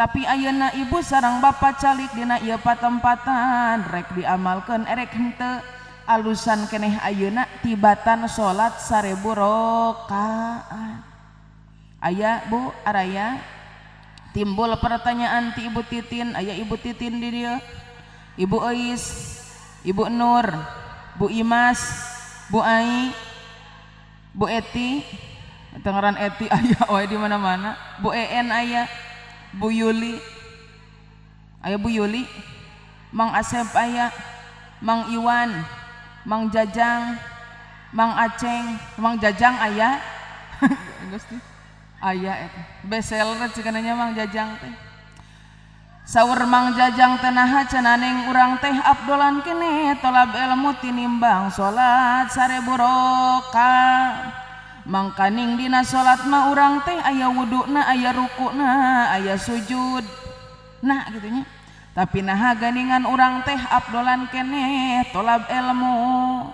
Tapi ayeuna ibu sareng bapa calik dina ieu patempatan rek diamalkeun erek henteu alusan keneh ayeuna tibatan salat 1000 rakaat. Aya Bu araya timbul pertanyaan ti Ibu Titin, aya Ibu Titin di dieu, Ibu Eis, Ibu Nur, Bu Imas, Bu Ai, Bu Eti, tengaran Eti aya wae di mana-mana, Bu En aya, Bu Yuli, aya Bu Yuli, Mang Asep aya, Mang Iwan, Mang Jajang, Mang Aceng, Mang Jajang aya, Gusti, aya eta, bestseller cikananya Mang Jajang teh. Saur Mang Jajang teh naha cenah neng urang teh abdolan keneh tolab ilmu tinimbang salat 1000 rakaat. Mangkaning dina salat mah urang teh aya wuduna, aya rukuna, aya sujud. Nah gitu nya. Tapi naha ganingan urang teh abdolan keneh tolab ilmu.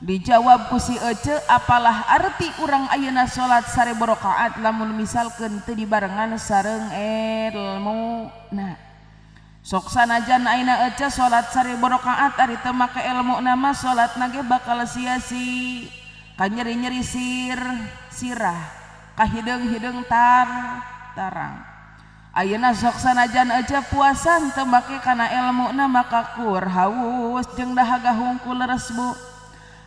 Dijawab ku si Ece, apalah arti urang ayeuna salat 1000 rakaat lamun misalkeun teu dibarengan sareng ilmu. Nah, sok sanajan ayeuna Ece salat 1000 rakaat ari teu make ilmu nama salatna ge bakal sia-sia. Kanyeri-nyeri sirah, kahideung-hideung tarang. Ayeuna sok sanajan Ece puasa teu make kana ilmuna maka kur haus jeung dahaga hungkul leres Bu.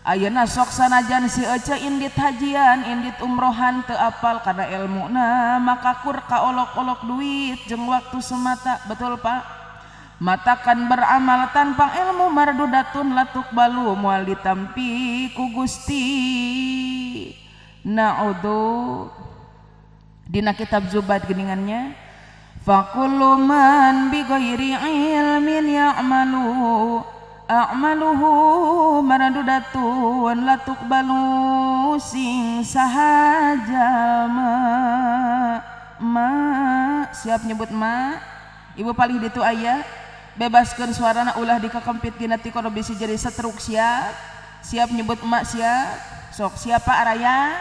Ayeuna sok sanajan si Ece indit hajian, indit umrohan teu apal kana ilmuna maka kur kaolok-olok duit jeung waktu semata. Betul Pak? Matakan beramal tanpa ilmu mardudatun latuk balu moal ditampi ku Gusti. Na'udzu. Dina kitab Zubad geningannya, faqullu man bi ghairi ilmin ya'malu a'maluhu mardudatun latuk balu sing saha jalma. Ma siap nyebut ma? Ibu paling ditu aya bebaskeun suarana ulah dikakempit dina tikoro bisi jadi setruk. Siap siap nyebut emak? Siap. Sok siapa araya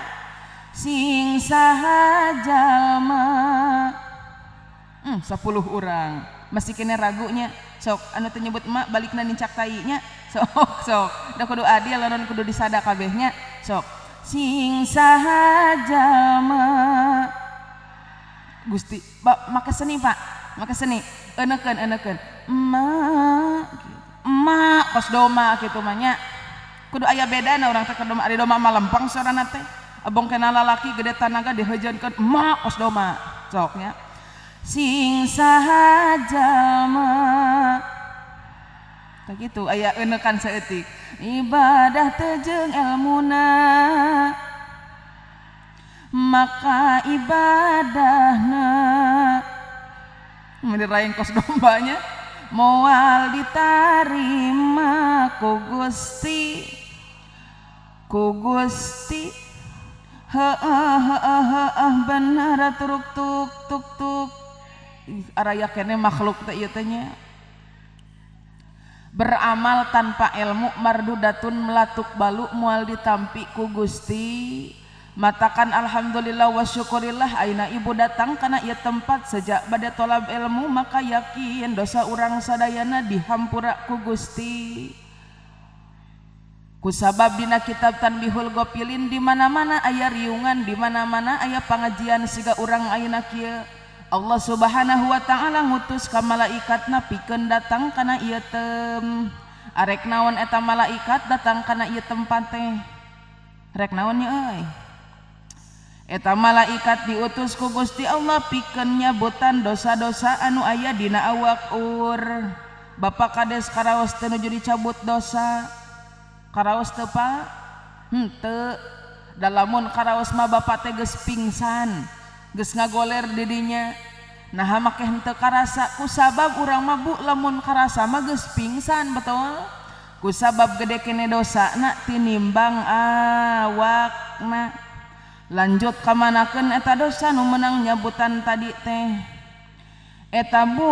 sing saha jalma. 10 urang masih kene ragunya. Sok anu teu nyebut emak balikna nincak tai nya. Sok sok da kudu adil lamun kudu disada kabehnya. Sok sing saha jalma. Gusti make seni Pak, make seni, enekeun enekeun emak emak kos doma kitu mah nya. Kudu aya bedana urang teh keur doma, ari doma mah lempeng sorana teh abong kena lalaki gede tanaga dihejeunkeun emak kos doma. Sok nya sing saha jalma. Tah kitu aya eunekan saeutik ibadah teu jeung elmuna maka ibadahna mendirain kos dombanya moal ditarima ku Gusti, ku Gusti. Heeh heeh heeh bener turuk tuk tuk tuk. Araya kene makhluk teh ieu teh nya. Beramal tanpa ilmu mardudatun melatuk balu moal ditampi ku Gusti. Matakan alhamdulillah wa syukurillah aina ibu datang kana ieu tempat sejak bade tolab ilmu maka yakin dosa urang sadayana dihampura ku Gusti. Kusabab dina kitab Tanbihul Ghafilin di mana-mana aya riungan, di mana-mana aya pangajian siga urang ayeuna kieu. Allah Subhanahu wa taala ngutus ka malaikatna pikeun datang kana ieu tem. Arek naon eta malaikat datang kana ieu tempat teh? Rek naon nya euy? Eta malaikat diutus ku Gusti Allah pikeun nyabutan dosa-dosa anu aya dina awak ur. Bapak kades karaos teu nuju dicabut dosa. Karaos teu Pak? Henteu. Da lamun karaos mah bapak teh geus pingsan, geus ngagoler di dinya. Naha make henteu karasa kusabab urang mah Bu lamun karasa mah geus pingsan, betul? Kusabab gede kene dosana tinimbang awakna. Lanjut kamanakeun eta dosa nu menang nyabutan tadi teh. Eta bu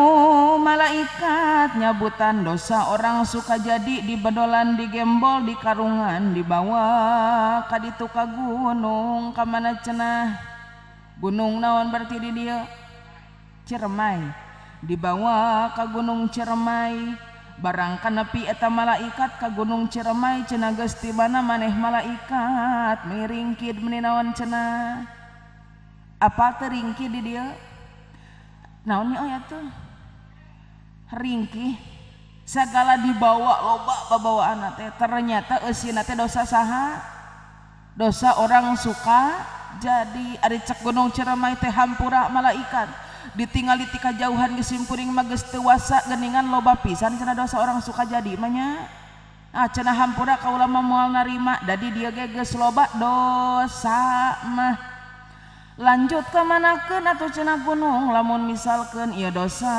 malaikat nyabutan dosa orang suka jadi di bedolan, di gembol, di karungan, dibawa ka ditu ka gunung kamana cenah. Gunung naon berarti di dieu? Ciremai. Dibawa ka Gunung Ciremai. Barang kanepi eta malaikat ka Gunung Ciremai cenah geus ti mana maneh malaikat miringkid meuni naon cenah. Apa teh ringkih di dieu? Naon nya aya tuh? Ringkih segala dibawa loba babawaanna teh ternyata eusina teh dosa saha? Dosa orang suka jadi. Ari cek Gunung Ciremai teh hampura malaikat. Ditingali ti kajauhan geus simkuring mah geus teu wasa geuningan loba pisan cenah dosa orang suka jadi mah nya. Ah cenah hampura kaula mah moal narima dadi dieu ge geus loba dosa mah. Lanjut ka manakeun atuh cenah gunung lamun misalkeun ieu dosa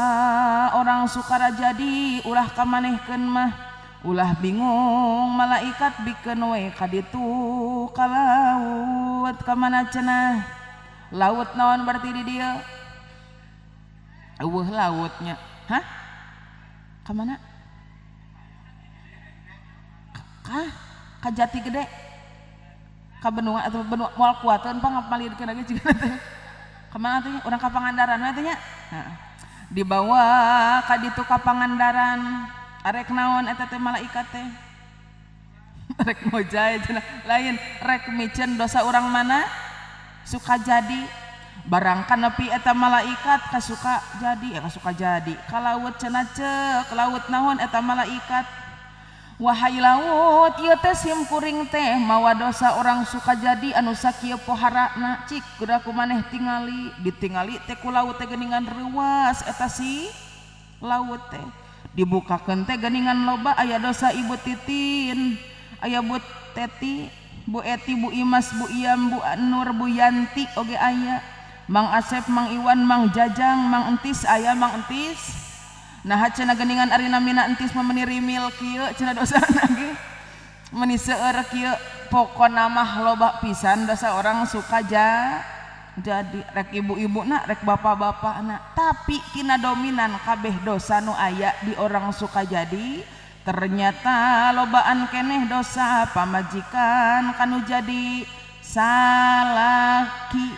orang sukara jadi ulah ka manehkeun mah. Ulah bingung malaikat bikeun we ka ditu ka laut ka mana cenah. Laut naon berarti di dieu? Eueuh lautnya. Hah? Ka mana? Kah? Ka Jati Gede. Ka benua atau benua moal kuateun pangapalirkeun lagi jiga teh. Ka mana teh? Urang ka Pangandaran we teh nya. Heeh. Dibawa ka ditu ka Pangandaran. Arek naon eta teh malaikat teh? Rek ngojay cenah. Lain rek miceun dosa urang mana? Suka jadi. Barang kanepi eta malaikat kasuka jadi, kasuka jadi. Ka laut cenah ceuk, laut naon eta malaikat? Wahai laut, ieu teh simkuring teh mawa dosa orang suka jadi anu sakieu poharana. Cik kuda ku maneh tingali, ditingali teh ku laut teh geuningan reuas eta si laut teh. Dibukakeun teh geuningan loba aya dosa Ibu Titin, aya Bu Teti, Bu Eti, Bu Imas, Bu Iam, Bu Nur, Bu Yanti oge aya. Mang Asep, Mang Iwan, Mang Jajang, Mang Entis aya Mang Entis. Nah cenah geuningan ari namina Entis mah meuni rimil kieu cenah dosana ge. Meuni seueur kieu pokona mah loba pisan dosa orang suka jadi rek ibu-ibuna rek bapak-bapakna. Tapi tina dominan kabeh dosa nu aya di orang suka jadi ternyata lobaan keneh dosa pamajikan kanu jadi salaki.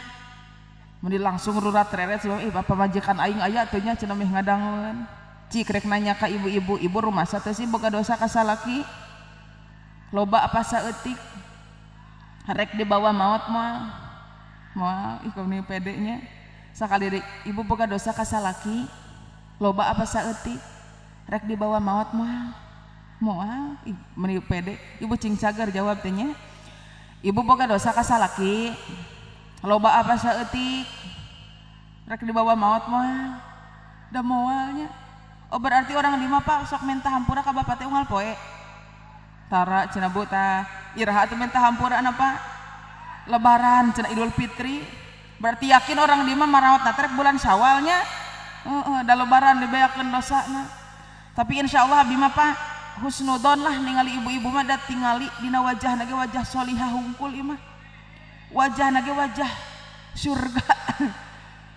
Meni langsung rurat reret sebab bapak majikan aing aya teh nya cenah meh ngadangun. Cik rek nanya ka ibu-ibu, ibu rumasa teh sih boga dosa ka salaki? Loba apa saeutik? Rek dibawa maot moal. Moal ih kamu pede nya. Sakali deui ibu boga dosa ka salaki? Loba apa saeutik? Rek dibawa maot moal. Moal ih meni pede. Ibu cing cager jawab teh nya. Ibu boga dosa ka salaki? Loba apa saeutik? Rek dibawa maot moal. Da moalnya. Oh berarti orang di mah Pak sok minta hampura ka bapak teh unggal poe. Tara cenah Bu tah. Iraha teh minta hampura Pak? Lebaran cenah Idul Fitri. Berarti yakin orang di mah marawat rek bulan Syawalnya. Heeh, da lebaran dibeakeun dosana. Tapi insyaallah abdi mah Pak husnudon lah ningali ibu-ibu mah da tingali dina wajahna ge wajah solihah hungkul ieu mah. Wajah nage wajah surga.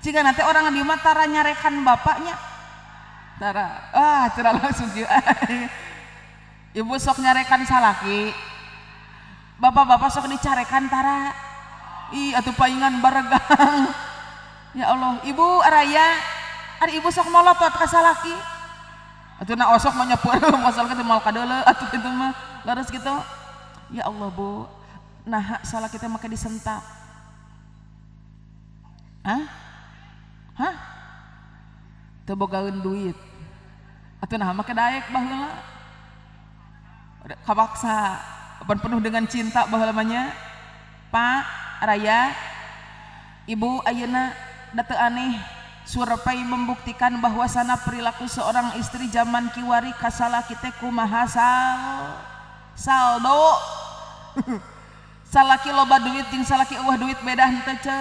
Jika nanti orang di mah tara nyarekan bapaknya tara, ah tara langsung kieu. Ibu sok nyarekan salaki, bapak-bapak sok dicarekan tara. Ih atuh paingan baregang. Ya Allah, ibu araya, ari ibu sok molotot ka salaki. Atuh na osok mah nyapureum asal kitu moal kadeuleu atuh kitu mah leres kitu. Ya Allah Bu. Nah, salah kita make disentak. Hah? Hah? Teu bogaeun duit. Atuh nah make daek baheula. Kapaksa, pan penuh dengan cinta baheula mah nya. Pak, Raya, Ibu ayeuna da teu aneh survei membuktikan bahwasana perilaku seorang istri zaman kiwari ka salaki teh kumaha saldo. Salaki loba duit jeung salaki eueuh duit beda henteu ce.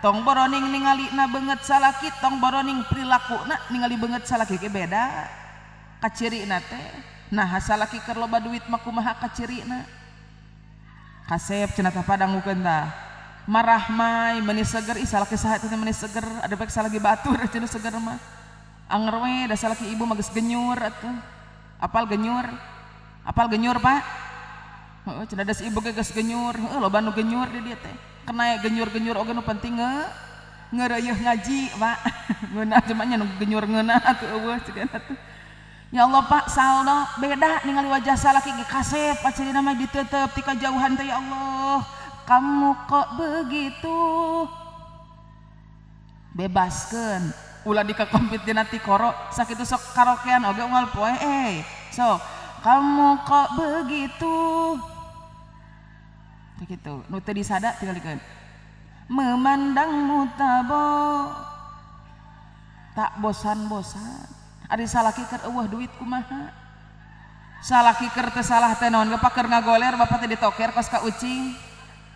Tong boroning ningalina beungeut salaki, tong boroning perilakuna ningali beungeut salaki ge beda. Kacirina teh. Nah, salaki keur loba duit mah kumaha kacirina? Kasep cenah tah padangukeun tah. Marah mai meuni seger, ih salaki saha teh meuni seger, ada baik salaki batur cenah seger mah. Anger we da salaki ibu mah geus genyur atuh. Apal genyur? Apal genyur, Pak? Heeh, cenah das ibu ge geus genyur, heuh loba nu genyur di dieu teh. Kena genyur-genyur oge nu penting Ngeureuyeun ngaji Pak. Ngeunah cuma nya nu genyur ngeunah atuh eueuh cigana tuh. Ya Allah Pak, saldo beda ningali wajah salaki ge kasep acarina mah ditetep ti kajauhan teh ya Allah. Kamu kok begitu? Bebaskeun. Ulah dikakompit dina tikoro sakitu sok karaokean oge unggal poe sok kamu kok begitu. Kitu nu teu disada tingalikeun. Memandangmu tabo tak bosan-bosan. Ari salaki keur eueuh duit kumaha? Salaki keur teu salah teh naon ge keur ngagoler bapak teh ditoker kos ka ucing.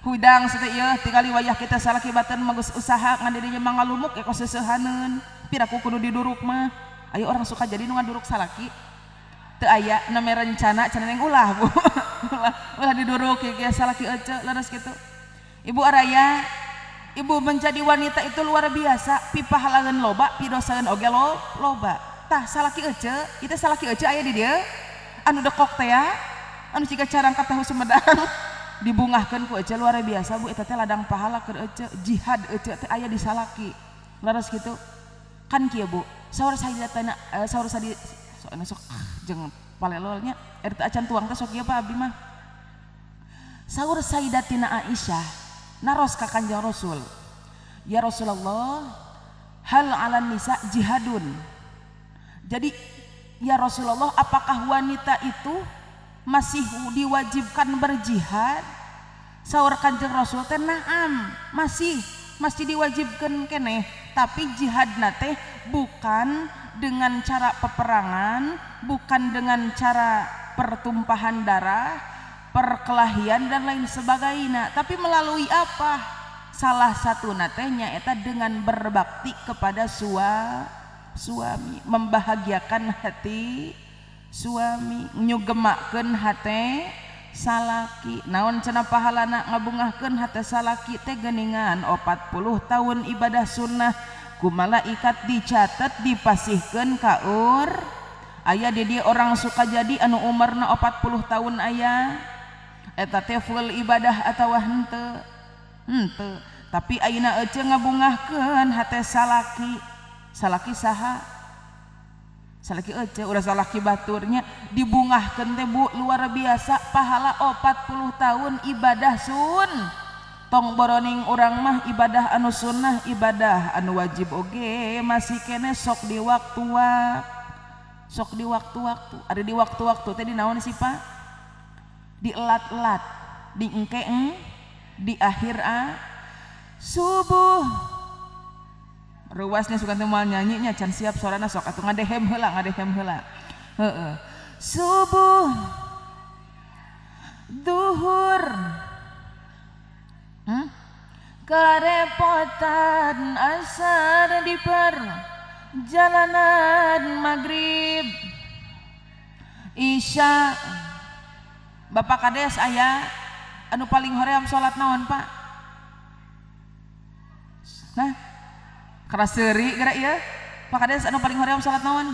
Hudang teh ieu tingali wayah kita salaki baten mah geus usaha ngan dirinya mah ngalumuk ya kos seusehaneun. Piraku kudu diduruk mah. Ayo orang suka jadi nu ngaduruk salaki. Teu aya name rencana cenah neng ulah Bu. Ulah diduruk ieu salaki ece leres kitu. Ibu araya, ibu menjadi wanita itu luar biasa, pipahalaeun loba, pidosaeun oge loba. Tah salaki ece, itu salaki ece aya di dieu, anu dekok teh ya, anu siga carangkat tahu Sumedang, dibungahkeun ku ece luar biasa Bu, eta teh ladang pahala keur ece, jihad ece teh aya di salaki. Leres kitu. Kan kieu Bu, saur sayyidatana saur sadi sok jeung palelolnya, eta acan tuang teh sok ieu Pak abdi mah. Saur Sayyidatina Aisyah naros ka Kanjeng Rasul, ya Rasulullah, hal 'alan nisa jihadun. Jadi ya Rasulullah, apakah wanita itu masih diwajibkan berjihad? Saur Kanjeng Rasul teh na'am, masih diwajibkan keneh, tapi jihadna teh bukan dengan cara peperangan, bukan dengan cara pertumpahan darah, perkelahian dan lain sebagainya, tapi melalui apa? Salah satu natehnya eta dengan berbakti kepada suami, membahagiakan hati suami, nyugemakeun hate salaki. Naon cenah pahalana ngabungahkeun hate salaki teh geuningan 40 tahun ibadah sunnah ku malaikat dicatet dipasihkeun ka ur. Aya di dieu orang suka jadi anu umarna 40 tahun aya eta teh full ibadah atawa henteu? Henteu. Tapi ayeuna ece ngabungahkeun hate salaki. Salaki saha? Salaki ece, udah salaki baturnya dibungahkeun teh Bu luar biasa pahala 40 tahun ibadah sun. Tong boroning urang mah ibadah anu sunnah, ibadah anu wajib oge masih kene sok di waktu-waktu. Sok di waktu-waktu. Ada di waktu-waktu teh di naon sih Pak? Di elat-elat, di engke-eng, di akhir subuh. Ruasnya suka teh moal nyanyinya can siap sorana sok atuh ngadehem heula, ngadehem heula. Heeh. Subuh, duhur, kerepotan asar di perjalanan, maghrib, isya. Bapak Kades aya anu paling hoream salat naon Pak? Nah, keras seuri geura ieu. Pak Kades anu paling hoream salat naon?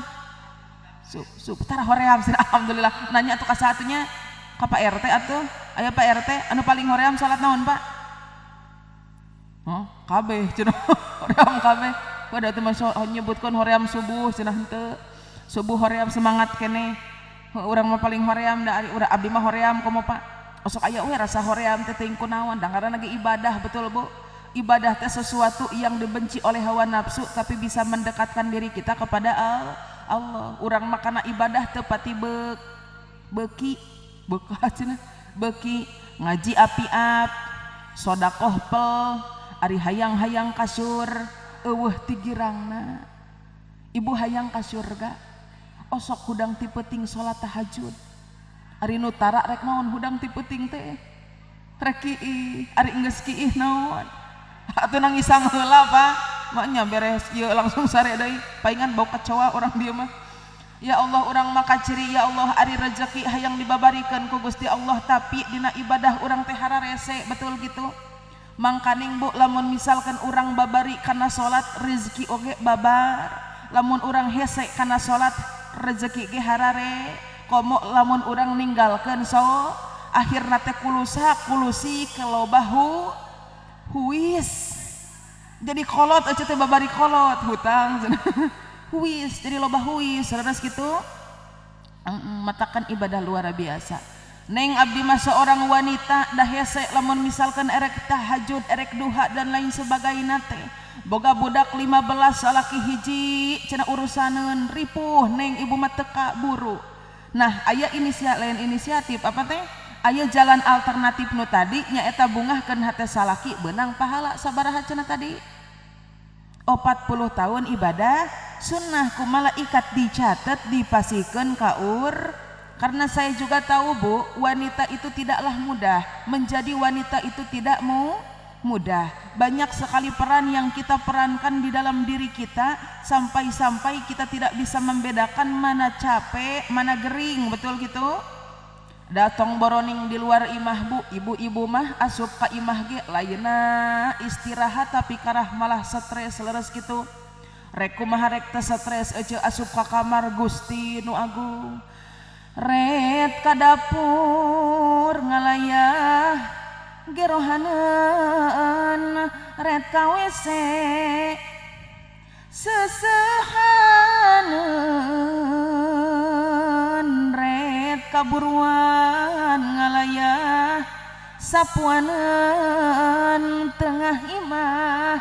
Sup tara hoream alhamdulillah. Nanya atuh ka satunya ka Pak RT atuh. Aya Pak RT anu paling hoream salat naon Pak? Oh, kabeh cenah hoream kabeh. Waduh teu mah nyebutkeun hoream subuh cenah henteu. Subuh hoream semangat keneh. Urang mah paling hoream da ari urang abdi mah hoream komo Pak. Osok aya we rasa hoream teh teuing kunaon da ngaranna ge ibadah betul Bu. Ibadah teh sesuatu yang dibenci oleh hawa nafsu tapi bisa mendekatkan diri kita kepada Allah. Urang mah kana ibadah teu pati beuki bekah cenah beuki ngaji api-ap, sodakoh pel, ari hayang-hayang kasur eueuh ti girangna. Ibu hayang ka surga, osok hudang ti peuting salat tahajud. Ari nu tara rek naon hudang ti peuting teh? Rek kiih, ari geus kiih naon? Atuh nangisang heula Pak. Maknya beres ieu langsung sare deui, paingan bau kecoa orang dieu mah. Ya Allah urang mah kaciri ya Allah ari rezeki hayang dibabarikeun ku Gusti Allah tapi dina ibadah urang teh hararese betul gitu. Mangkaning Bu lamun misalkan urang babari kana salat rezeki oge babar, lamun urang hese kana salat rezeki ge harare, komo lamun urang ninggalkeun so akhirna teh kulusa kulusi kelobahu huis. Jadi kolot aja teh babari kolot hutang huis jadi loba huis leres kitu. Matakan ibadah luar biasa. Neng abdi mah seorang wanita dah hese lamun misalkan erek tahajud, erek duha dan lain sebagainya teh. Boga budak 15 salaki hiji cenah urusaneun ripuh neng ibu mah teka buru. Nah, aya lain inisiatif apa teh? Aya jalan alternatif nu tadi nyaeta bungahkeun hate salaki beunang pahala sabaraha cenah tadi? 40 tahun ibadah sunnah ku malaikat dicatat dipasikeun ka ur. Karena saya juga tahu bu, wanita itu tidaklah mudah, menjadi wanita itu tidak mudah. Banyak sekali peran yang kita perankan di dalam diri kita sampai-sampai kita tidak bisa membedakan mana capek, mana gering, betul gitu? Datang boroning di luar imah bu, ibu-ibu mah asup ka imah ge lainna istirahat tapi karah malah stres leres gitu. Rek kumaha rek teh stres ece asup ka kamar Gusti nu Agung. Ret ka dapur ngalayah gerohaneun, ret ka WC sesehaneun, ret kaburuan ngalayah sapuaneun tengah imah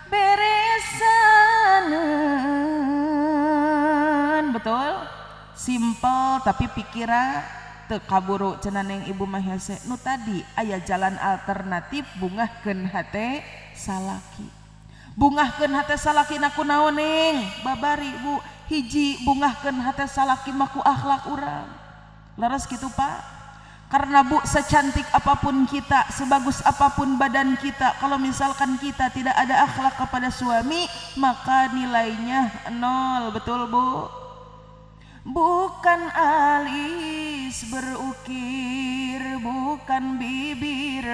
beresaneun. Betul? Simple tapi pikira teu kaburu cenah neng ibu mah hese. Nu tadi aya jalan alternatif bungahkeun hate salaki. Bungahkeun hate salaki na kunaon neng? Babari bu, hiji bungahkeun hate salaki mah ku akhlak urang. Leres gitu pak? Karena bu, secantik apapun kita, sebagus apapun badan kita, kalau misalkan kita tidak ada akhlak kepada suami, maka nilainya nol. Betul bu? Bukan alis berukir, bukan bibir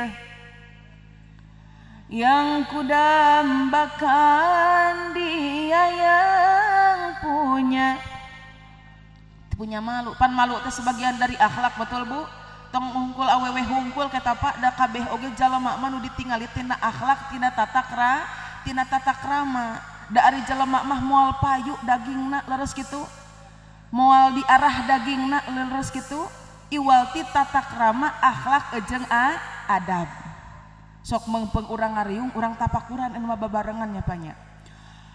yang kudambakan, dia yang punya. Punya malu, pan malu teh sebagian dari akhlak, betul bu? Tong hungkul awewe hungkul kata pak, da kabeh oge jalma mah nu ditingali tina akhlak, tina tata kra, tina tata krama. Da ari jalma mah moal payu dagingna leres kitu. Moal diarah dagingna leres kitu, iwal ti tata krama akhlak jeung adab. Sok meungpeung urang ngariung, urang tapakuran anu mah babarengan nya panya.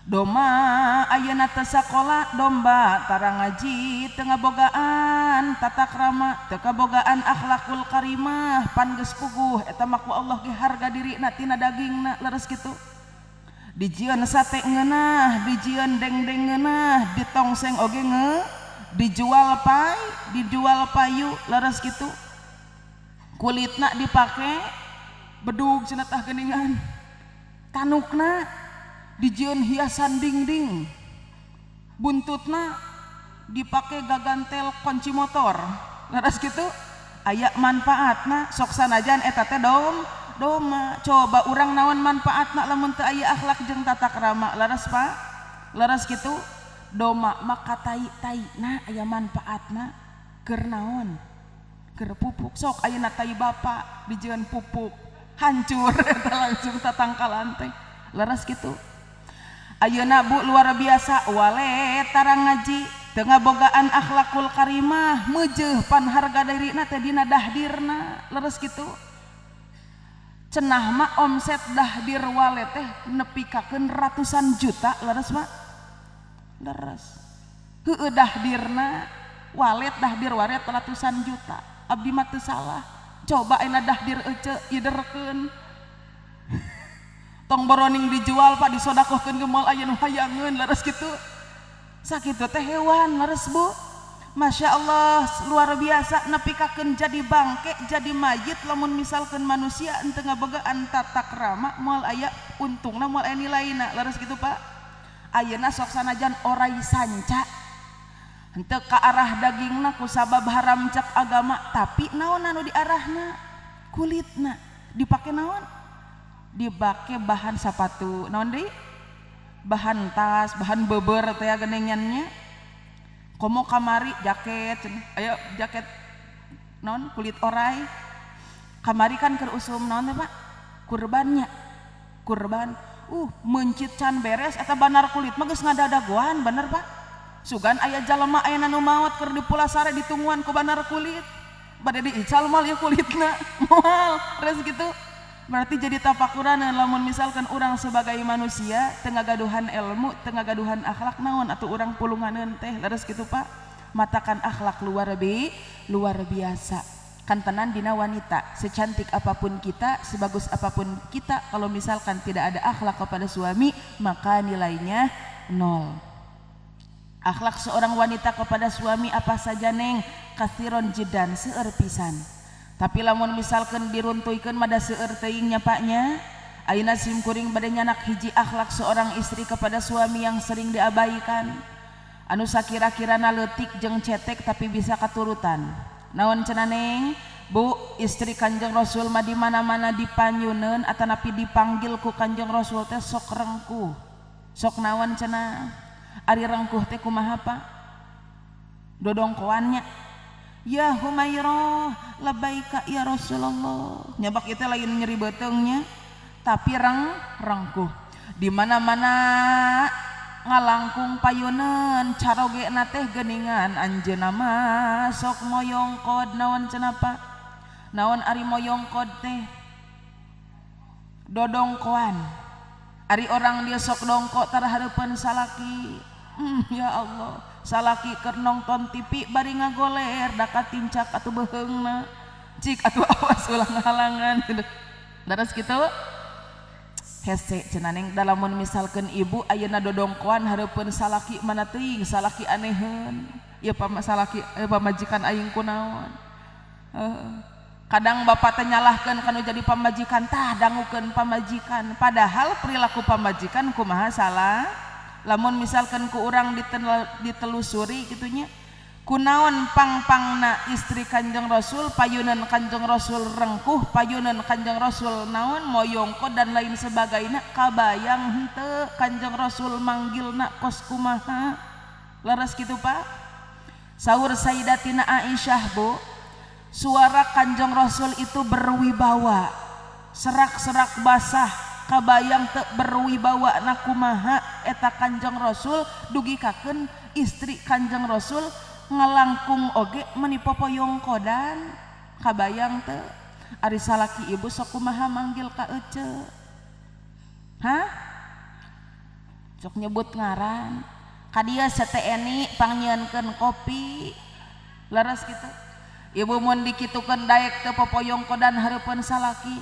Doma ayeuna teu sakola, domba tara ngaji, teu ngabogaan tata krama, teu kabogaan akhlakul karimah, pan geus puguh eta mah ku Allah ge harga dirina tina dagingna leres kitu. Dijieun sate ngeunah, dijieun dengdeng ngeunah, ditongseng oge nge, dijual pai, dijual payu leres kitu. Kulitna dipake bedug cenah tah geuningan. Tanukna dijieun hiasan dingding, buntutna dipake gagantel kunci motor, leres gitu. Aya manfaatna sok sanajan eta teh doma. Coba urang naon manfaatna lamun teu aya akhlak jeung tata krama, leres pak? Leres gitu. Doma maka tai-taina aya manfaatna keur naon? Keur pupuk. Sok ayeuna tai bapak dijieun pupuk, hancur eta langsung tatangkalan teh, leres gitu. Ayeuna bu luar biasa wale tara ngaji teu ngabogaan akhlakul karimah, meujeuh pan harga dirina teh dina dahdirna, leres kitu. Cenah mah omset dahdir wale teh nepikakeun ratusan juta, leres mah? Leres. Heueuh dahdirna walet dahdir walet ratusan juta. Abdi mah teu salah. Coba ayeuna dahdir ece iderkeun. Tong boroning dijual pak disodakohkeun ge moal aya nu hayangeun, leres kitu. Sakitu teh hewan, leres bu. Masya Allah luar biasa nepikakeun jadi bangke jadi mayit lamun misalkeun manusia henteu ngabogaan tata krama moal aya untungna moal aya nilaina, leres kitu pak. Ayeuna sok sanajan orai sanca henteu ka arah dagingna kusabab haram cek agama, tapi naon anu diarahna? Kulitna dipake naon? Dibake bahan sapatu, naon deui? Bahan tas, bahan beber teh geuningannya. Komo kamari jaket, ayo jaket naon kulit orai. Kamari kan keur usum naon teh Pak? Kurbannya. Kurban. Mencit can beres eta banar kulit mah geus ngadadagoan bener Pak. Sugan aya jalema aya nu maot keur di Pulasare ditungguan ku banar kulit. Bade diical mal ieu kulitna. Moal res gitu. Berarti jadi tafakuran lamun misalkan urang sebagai manusia teu ngagaduhan ilmu, teu ngagaduhan akhlak naon atuh urang pulunganeun teh leres kitu Pak. Matakan akhlak luar biasa. Kantenan dina wanita, secantik apapun kita, sebagus apapun kita, kalau misalkan tidak ada akhlak kepada suami, maka nilainya nol. Akhlak seorang wanita kepada suami apa saja neng, kathiron jidan, seueur pisan. Tapi lamun misalkan diruntuhkeun mada seueur teuing nya Pak nya, ayeuna sim kuring bade nyanak hiji akhlak seorang istri kepada suami yang sering diabaikan. Anu sakira-kirana leutik jeung cetek tapi bisa katurutan. Naon cenah neng? Bu, istri Kanjeng Rasul mah di mana-mana dipanyuneun atanapi dipanggil ku Kanjeng Rasul teh sok rengkuh. Sok naon cenah? Ari rengkuh teh kumaha Pak? Dodongkoannya. Ya Humairah, labbaika ya Rasulullah. Nyabak itu lain nyeri beuteungnya, tapi rengkuh. Di mana-mana ngalangkung payuneun carogena teh geuningan anjeunna mah sok moyongkod naon cenah Pak? Naon ari moyongkod teh? Dodongkoan. Ari orang dia sok dongkok tara hareupeun salaki. Ya Allah, salaki keur nongton TV bari ngagoler da katincak atuh beuheungna. Cik atuh awas ulah ngahalangan. Daras kitu? Hese cenah neng dalamun misalkeun ibu ayeuna dodongkoan hareupeun salaki mana teuing salaki aneheun. Ieu salaki pamajikan aing kunaon. Kadang bapak teh nyalahkeun kanu jadi pamajikan tah dangukeun pamajikan padahal perilaku pamajikan kumaha salah. Lamun misalkan ku urang ditelusuri gitunya kunaon pang-pangna istri Kanjeng Rasul payunan Kanjeng Rasul rengkuh payunan Kanjeng Rasul naon moyongko dan lain sebagainya kabayang henteu Kanjeng Rasul manggilna kos kumaha leres kitu Pak. Saur Sayyidatina Aisyah Bu, suara Kanjeng Rasul itu berwibawa, serak-serak basah kabayang teu berwibawa na kumaha eta Kanjeng Rasul dugikakeun istri Kanjeng Rasul ngalangkung oge meni popoyongkodan kabayang teu. Ari salaki ibu sok kumaha manggil ka ece? Hah? Sok nyebut ngaran ka dieu sateni pangnyieunkeun kopi leres kitu. Ibu mun dikitukeun daek teu popoyongkodan hareupeun salaki.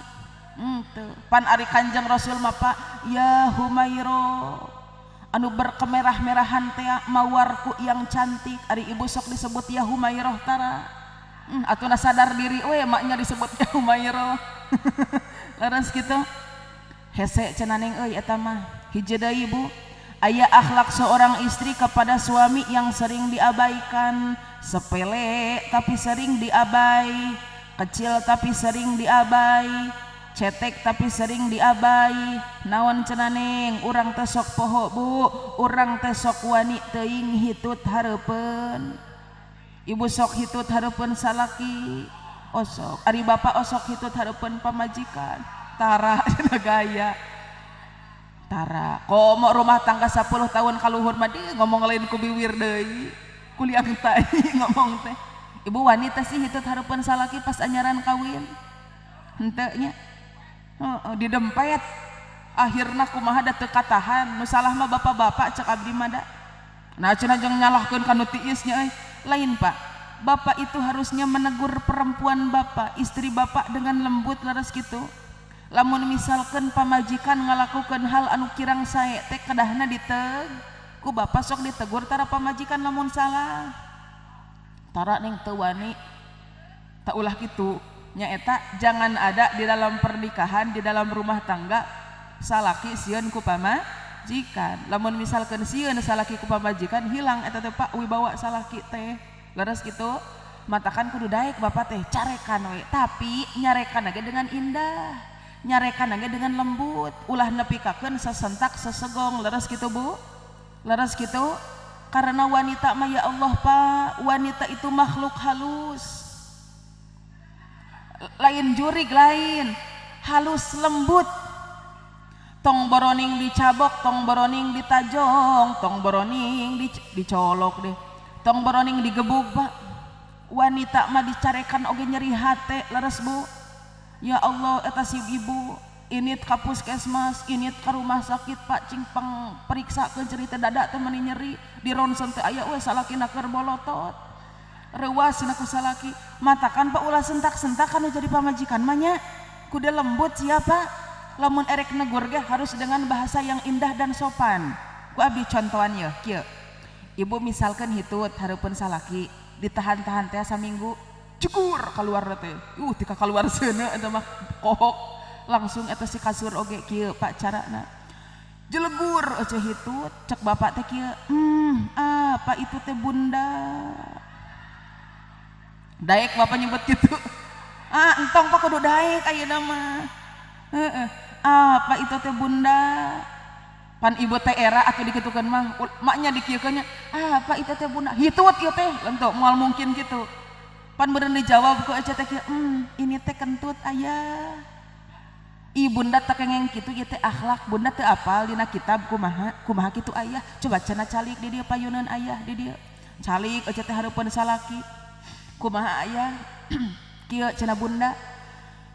Pan ari Kanjeng Rasul mah Pak, ya Humairo anu berkemerah-merahan teh mawarku yang cantik. Ari ibu sok disebut ya Humairoh tara. Atuna sadar diri we maknya disebut ya Humairoh. Leres kitu. Hese cenah neng euy eta mah. Hiji deui Bu, aya akhlak seorang istri kepada suami yang sering diabaikan, sepele tapi sering diabai, kecil tapi sering diabai, cetek tapi sering diabai. Naon cenah neng? Urang teh sok poho Bu, urang teh sok wani teuing hitut hareupeun. Ibu sok hitut hareupeun salaki, osok. Ari bapak osok hitut hareupeun pamajikan. Tara cenah gaya. Tara. Komo rumah tangga 10 tahun kaluhur mah di ngomong lain ku biwir deui. Kuliang tai ngomong teh. Ibu wanita sih hitut hareupeun salaki pas anyaran kawin. Henteu nya. Didempet akhirna kumaha da teu katahan nu salah mah bapak-bapak cek abdi mah da. Nah cenah jeung nyalahkeun ka nu tiis nya euy. Lain Pak, bapak itu harusnya menegur perempuan bapak, istri bapak dengan lembut leres kitu. Lamun misalkan pamajikan ngalakukeun hal anu kirang sae teh kedahna diteg ku bapak sok ditegur tara pamajikan lamun salah. Tara neng teu wani tak ulah kitu. Nyaeta jangan ada di dalam pernikahan, di dalam rumah tangga salaki sieun ku pamajikan. Lamun misalkan sieun salaki ku pamajikan hilang eta teh Pak wibawa salaki teh. Leres kitu, matakan kudu daek bapak teh carekan we, tapi nyarekan ge dengan indah, nyarekan ge dengan lembut, ulah nepikakeun sesentak sesegong. Leres kitu Bu? Leres kitu? Karena wanita mah ya Allah Pak, wanita itu makhluk halus. Lain jurig lain, halus lembut. Tong boroning dicabok, tong boroning ditajong, tong boroning dicolok deh, tong boroning digebug pak. Wanita mah dicarekan oge nyeri hate leres bu. Ya Allah eta si ibu init ka puskesmas, init ka rumah sakit pak, cing pang periksa ke cerita dada teh meni nyeri, di ronsen teh aya we salakina keur bolotot. Reuas cenah ku salaki, matakan pak ulah sentak-sentak anu jadi pamajikan mah nya. Kudu lembut siapa? Lamun erek negur ge harus dengan bahasa yang indah dan sopan. Ku abdi contohan ye kieu. Ibu misalkan hitut hareupeun salaki, ditahan-tahan teh saminggu, cukur keluar teh. Tika keluar seuneu eta mah kohok. Langsung eta si kasur oge kieu pak carana. Jelegur eueuh hitut, cek bapak teh kieu, apa itu teh bunda. Daek bapak nyebut gitu. Ah, entong pak kudu daek ayeuna mah. Heeh. Apa itu teh bunda? Pan ibu teh era atuh dikitukeun mah, maknya dikieukeun nya, apa itu teh bunda? Hitut ieu teh, lentok moal mungkin gitu. Pan beureun dijawab ku ece teh kieu, ini teh kentut ayah. Ih bunda teh kengeng kitu ieu teh akhlak, bunda teu apal dina kitab kumaha, kumaha kitu ayah. Coba cenah calik di dieu payuneun ayah di dieu. Calik ece teh hareupeun salaki. Kumaha ayah? Kieu cenah bunda.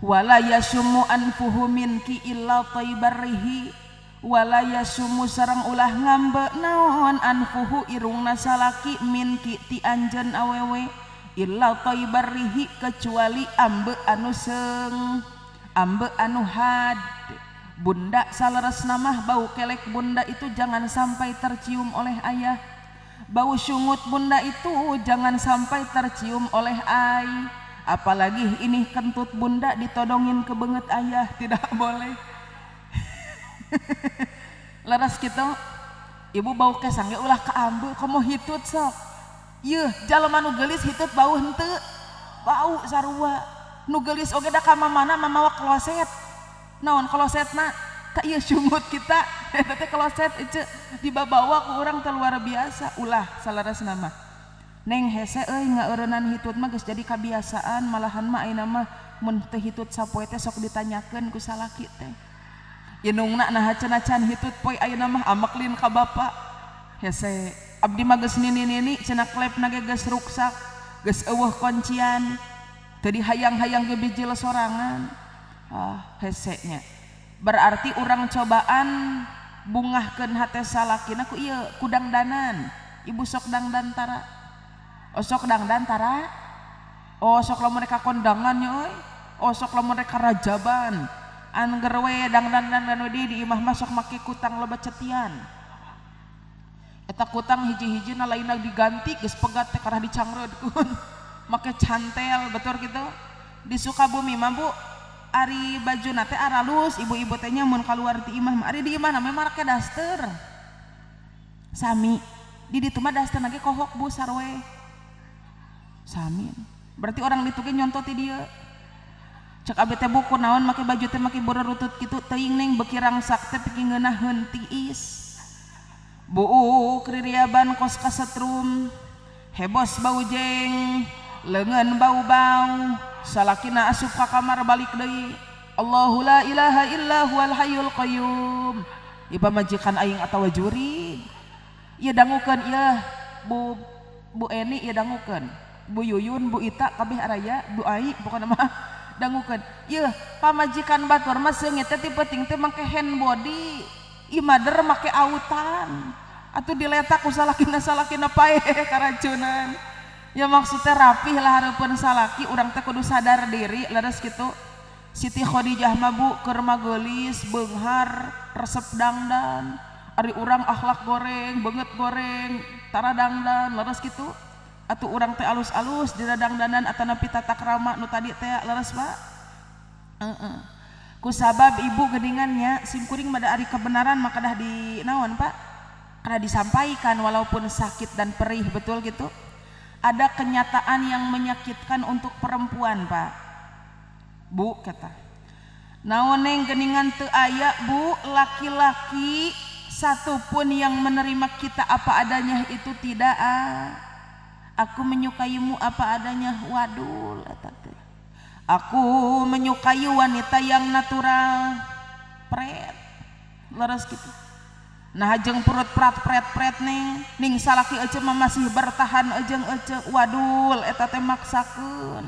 Wala yasumu anfuhu minki illa tayyibarrihi wala yasumu sareng ulah ngambe naon anfuhu irungna salaki minki ti anjeun awewe illa tayyibarrihi kecuali ambe anu seung ambe anu had. Bunda saleresna mah bau kelek bunda itu jangan sampai tercium oleh ayah, bau sungut bunda itu jangan sampai tercium oleh ai, apalagi ini kentut bunda ditodongin ke banget ayah, tidak boleh. Leres gitu, ibu bau kesang ge ulah kaambe, komo hitut sok. Yeuh, jalma nu geulis hitut bau henteu, bau sarua. Nu geulis oge da ka mamana mamawa kloset. Naon klosetna? Tak ieu sungut kita, eta teh kloset ece dibabawa ku urang teh luar biasa, ulah saleresna mah. Neng hese euy ngaeureunnan hitut mah geus jadi kabiasaan, malahan mah ayeuna mah mun teu hitut sapoe teh sok ditanyakeun ku salaki teh. Indungna naha cenah can hitut poe ayeuna mah ameklin ka bapa. Hese abdi mah geus nini-nini cenah klepna ge geus ruksak, geus eueuh kuncian. Teu dihayang-hayang ge bijil sorangan. Ah hese nya. Berarti urang cobaan bungahkeun hate salakina ku ieu ku dangdanan. Ibu sok dangdan tara. Osok dangdan tara, osok lamun rek kondangan nya euy, osok lamun rek rajaban, angger we dangdan dangdan we di imah mah sok make kutang loba cetian. Eta kutang hiji-hijina lainna diganti geus pegat teh karah dicangreudkeun. Make cantel betul kitu. Di Sukabumi mah Bu, ari bajuna teh aralus ibu-ibu teh nya mun kaluar ti imah mah, ari di imah mah make daster. Sami, di ditu mah dasterna ge kohok Bu sarwe. Sami. Berarti orang ditu ge nyonto ti dieu. Cek abi teh buku naon make baju teh make bororutut kitu teuing neng beuki rangsak teh piki ngeunaheun tiis. Buuk ririaban kos kasetrum, hebos bau jeng, leungeun bau-bau, salakina asup ka kamar balik deui. Allahu la ilaha illa huwal hayyul qayyum. Ieu pamajikan aing atawa jurig. Ieu dangukeun ieu Bu Bu Eni ieu dangukeun. Bu Yuyun, Bu Ita, kabeh araya, Bu Ai, pokona mah dangukeun. Yeuh, pamajikan batur mah seungit teh ti peuting teh make hand body, ieu mader make autan. Atuh diletak ku salakina-salakina paeh karacunan. Ya maksudnya rapih lah hareupeun salaki, urang teh kudu sadar diri leres kitu. Siti Khadijah mah Bu keur mageulis, beunghar, resep dangdan. Ari urang akhlak goreng, beungeut goreng, tara dangdan leres kitu. Atuh urang teh alus-alus dina dangdanan atanapi tata krama nu tadi teh leres Pak. Heeh. Ku sabab ibu geuningannya simkuring mah da ari kebenaran maka dah di naon Pak? Karena disampaikan walaupun sakit dan perih betul gitu. Ada kenyataan yang menyakitkan untuk perempuan Pak. Bu kata. Naon neng geuningan teu aya Bu, laki-laki satupun yang menerima kita apa adanya itu tidak ah. Aku menyukaimu apa adanya, waduh eta teh. Aku menyukai wanita yang natural, pret. Leres kitu. Nah jeung perut prat pret pret ning ning salaki ece mah masih bertahan ejeng ece wadul eta teh maksakeun.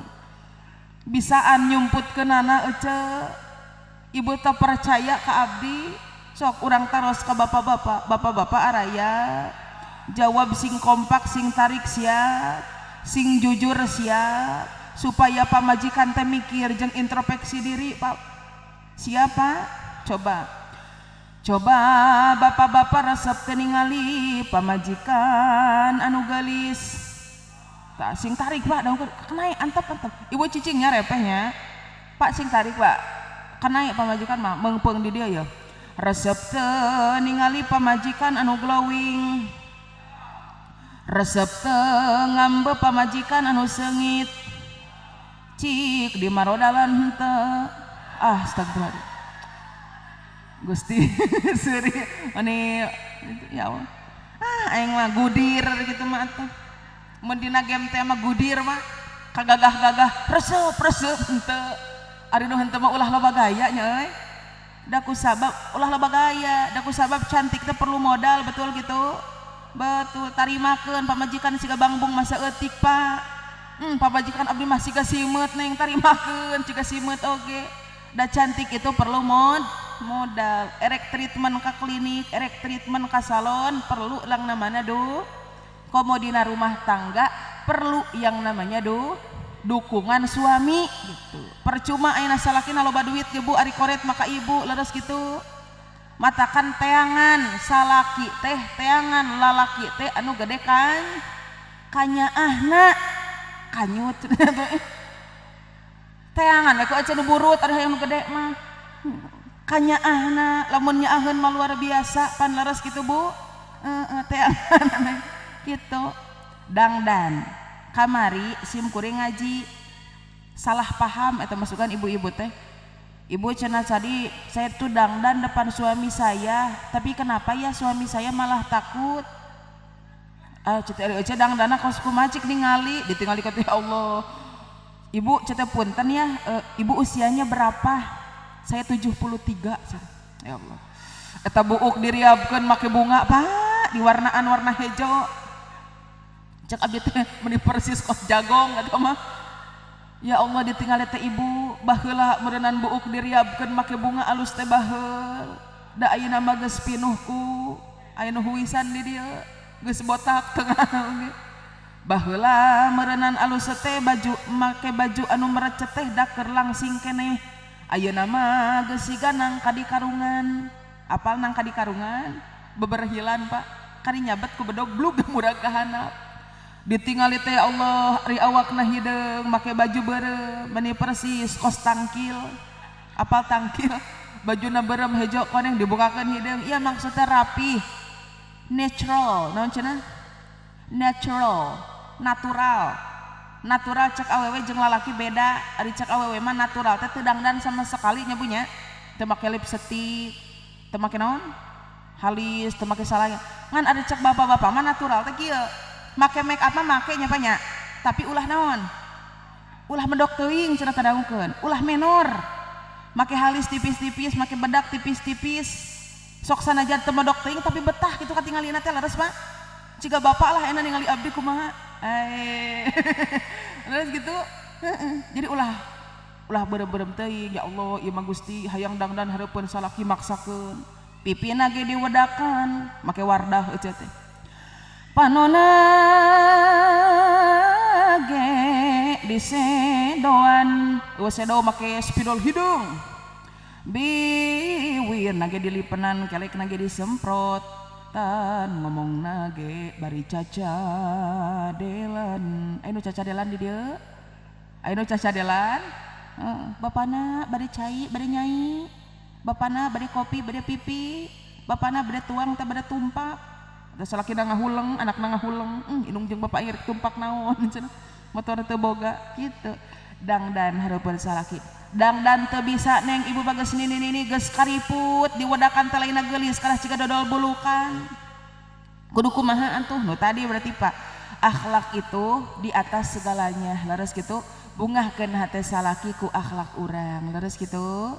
Bisaan nyumputkeunana ece. Ibu teh percaya ka abdi, sok urang taros ka bapak-bapak, bapak-bapak araya. Jawab sing kompak, sing tarik siap, sing jujur siap, supaya pamajikan teh mikir jeung introspeksi diri, Pak. Siapa? Coba. Coba bapak-bapak resep teu ningali pamajikan anu geulis. Tah sing tarik Pak, daun kenai antep antep. Ibu cicingnya repehnya. Pak sing tarik Pak. Kenai pamajikan mah meungpeung di dieu ya. Resep teu ningali pamajikan anu glowing. Resep teu ngambe pamajikan anu seungit. Cik di marodalan henteu. Ah, astagfirullah. Gusti suri mani ya Allah. Ah aing mah gudir gitu mah atuh. Mun dina game teh mah gudir mah kagagah-gagah resep resep henteu. Ari nu henteu mah ulah loba gaya nya euy. Da ku sabab ulah loba gaya, da ku sabab cantik teh perlu modal betul gitu. Betul tarimakeun pamajikan siga bangbung masa eutik Pak. Pamajikan abdi mah siga simeut neng tarimakeun siga simeut oge. Da cantik itu perlu modal, erek treatment ka klinik, erek treatment ka salon, perlu yang namanya do. Komo dina rumah tangga perlu yang namanya do dukungan suami gitu. Percuma ayeuna salakina loba duit ge Bu ari koret maka ibu leres gitu. Matakan teangan salaki teh teangan lalaki teh anu gede kan kanyaahna kanyut teangan we ku acan nu burut ari hayang nu gede mah kanyaahna lamun nyaaheun mah luar biasa pan leres kitu Bu teangan kitu dangdan kamari sim kuring ngaji salah paham eta masukan ibu-ibu teh. Ibu cenah tadi saya tuh dangdan depan suami saya, tapi kenapa ya suami saya malah takut? Ah cete ari ece dangdana kos kumaha cik ningali, ditingali ka teh Allah. Ibu cete punten ya, ibu usianya berapa? Saya 73. Ya Allah. Eta buuk diriabkeun make bunga, Pak, diwarnaan warna hejo. Cek abdi teh meuni persis kos jagong eta mah. Ya Allah ditinggali teh ibu, baheula meureunnan buuk diriabkeun make bunga alus teh baheul. Da ayeuna mah geus pinuh ku aya nu huisan di dieu, geus botak tengah oge. Baheula meureunnan alus teh baju make baju anu merecet teh da keur langsing keneh. Ayeuna mah geus siga nangka di karungan. Apal nangka di karungan? Beberhilan Pak, kari nyabet ku bedog blug murag ka handap. Ditingali teh Allah ari awakna hideung make baju beureum meuni persis kos tangkil. Apal tangkil? Bajuna beureum hejo koneng dibukakeun hideung. Ieu maksudna rapi. Natural, naon cenah? Natural, natural. Natural cek awewe jeung lalaki beda. Ari cek awewe mah natural teh teu dangdan sama sekali nya Bu nya. Teu make lipstick, teu make naon? Halis, teu make salaya. Ngan ari cek bapak-bapak mah natural teh kieu. Make make up mah make nya banyak, tapi ulah naon? Ulah medok teuing cenah tadangkeun, ulah menor. Make halis tipis-tipis, make bedak tipis-tipis. Sok sanajan teu medok teuing tapi betah kitu katingalina teh leres Pak. Ciga bapak lah enak ningali abdi kumaha. Leres gitu. Jadi ulah ulah beureum-beureum teuing, ya Allah ieu mah Gusti hayang dangdan hareupeun salaki maksakeun. Pipina ge diwedakan make wardah eueuh teh. Panona ge disedoan, eueuh sedo make spidol hidung. Biwir nage dilipenan, kelek nage disemprotan, ngomong nage bari cacadelan. Aya nu cacadelan di dieu? Aya nu cacadelan? Heeh, bapana bari cai, bari nyai. Bapana bari kopi, bari pipi. Bapana bari tuang teh bari tumpak. Da salakina ngahuleng, anakna ngahuleng, indung jeung bapak ieu tumpak naon cenah. Motor teu boga kitu. Dangdan hareupeun salaki. Dangdan teu bisa neng ibu bageus nini-nini geus kariput diwedakan teh lainna geulis kalah ciga dodol bulukan. Kudu kumaha antuh nu tadi berarti Pak. Akhlak itu di atas segalanya. Leres kitu bungahkeun hate salaki ku akhlak urang. Leres kitu.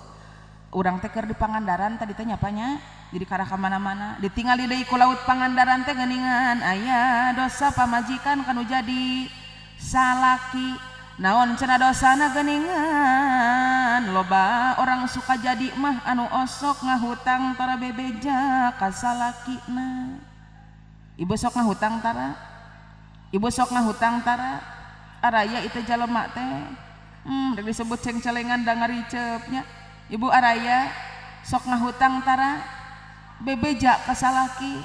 Urang teh keur di Pangandaran tadi teh nyapanya jadi karah ka mana-mana ditingali deui ku laut Pangandaran teh geuningan aya dosa pamajikan kanu jadi salaki naon cenah dosana geuningan loba orang suka jadi mah anu osok ngahutang tara bebeja ka salakina. Ibu sok ngahutang tara, ibu sok ngahutang tara, araya itu jalema teh rek disebut cengcelengan da ngariceupnya. Ibu araya sok ngahutang tara bebeja ka salaki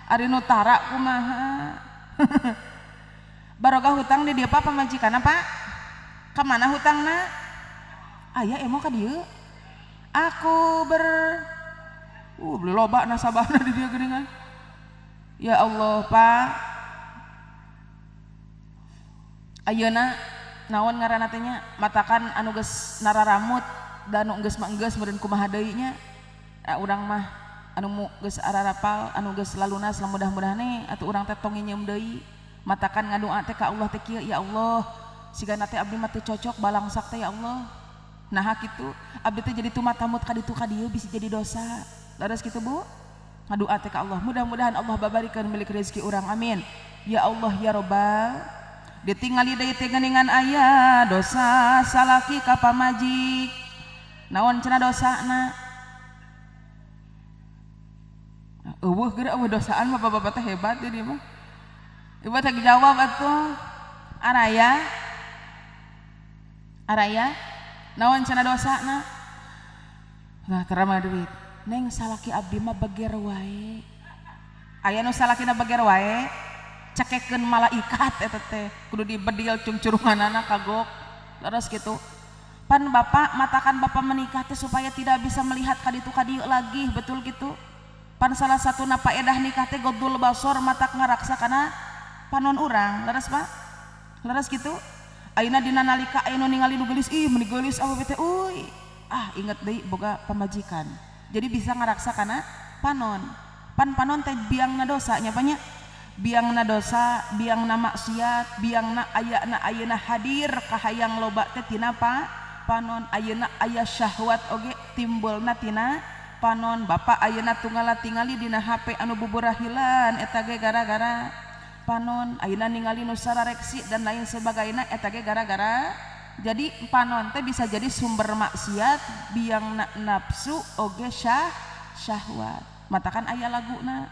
ari nu tara kumaha. Baroga hutang di dieu pa pamajikanna Pak, ka mana hutangna aya emo ka dieu aku ber beli loba nasabahna di dieu geuningan. Ya Allah Pak, ayeuna naon ngaranna teh nya matakan anu geus nararamut dan anu geus mah geus meureun kumaha deui nya. Urang mah anu geus ararapal anu geus lalunas mudah-mudahan atuh urang teh tong nginyeum deui. Matakan ngadoa teh ka Allah teh kieu, ya Allah sigana teh abdi mah teu cocok balangsak teh ya Allah. Nah kitu abdi teh jadi tumatamut ka ditu ka dieu bisi jadi dosa. Leres kitu Bu? Ngadoa teh ka Allah, mudah-mudahan Allah babarikeun milik rezeki urang, amin. Ya Allah ya Robbal. Ditingali deui teh geuningan aya dosa salaki ka pamajik. Naon cenah dosana? Eueuh geura eueuh dosaan mah bapak-bapak teh hebat di mah. Ibu teh jawab atuh. Araya. Araya naon cenah dosana? Nah tara mah duit. Neng salaki abdi mah beger wae. Aya nu salakina beger wae, cekekeun malaikat eta teh kudu dibedil cungcurunganana kagok. Leres kitu. Pan bapak matakan bapak menikah teh supaya tidak bisa melihat kaditu kadieu lagi, betul gitu. Pan salah satu napaedah nikah teh godul basor matak ngaraksa kana panon urang, leres Pak? Leres gitu. Ayeuna dina nalika aya nu ningali nu geulis, ih meuni geulis awewe teh euy. Ah inget deui boga pamajikan. Jadi bisa ngaraksa kana panon. Pan panon teh biangna dosa nya banyak. Biangna dosa, biangna maksiat, biangna ayana ayeuna hadir kahayang loba teh tina pa panon, ayeuna aya syahwat oge timbulna tina panon. Bapak ayeuna tunggal tingali dina HP anu buburahilan eta ge gara-gara panon, ayeuna ningali nu sarareksi dan lain sebagainya eta ge gara-gara. Jadi panon teh bisa jadi sumber maksiat, biangna nafsu oge syahwat. Matakan aya laguna,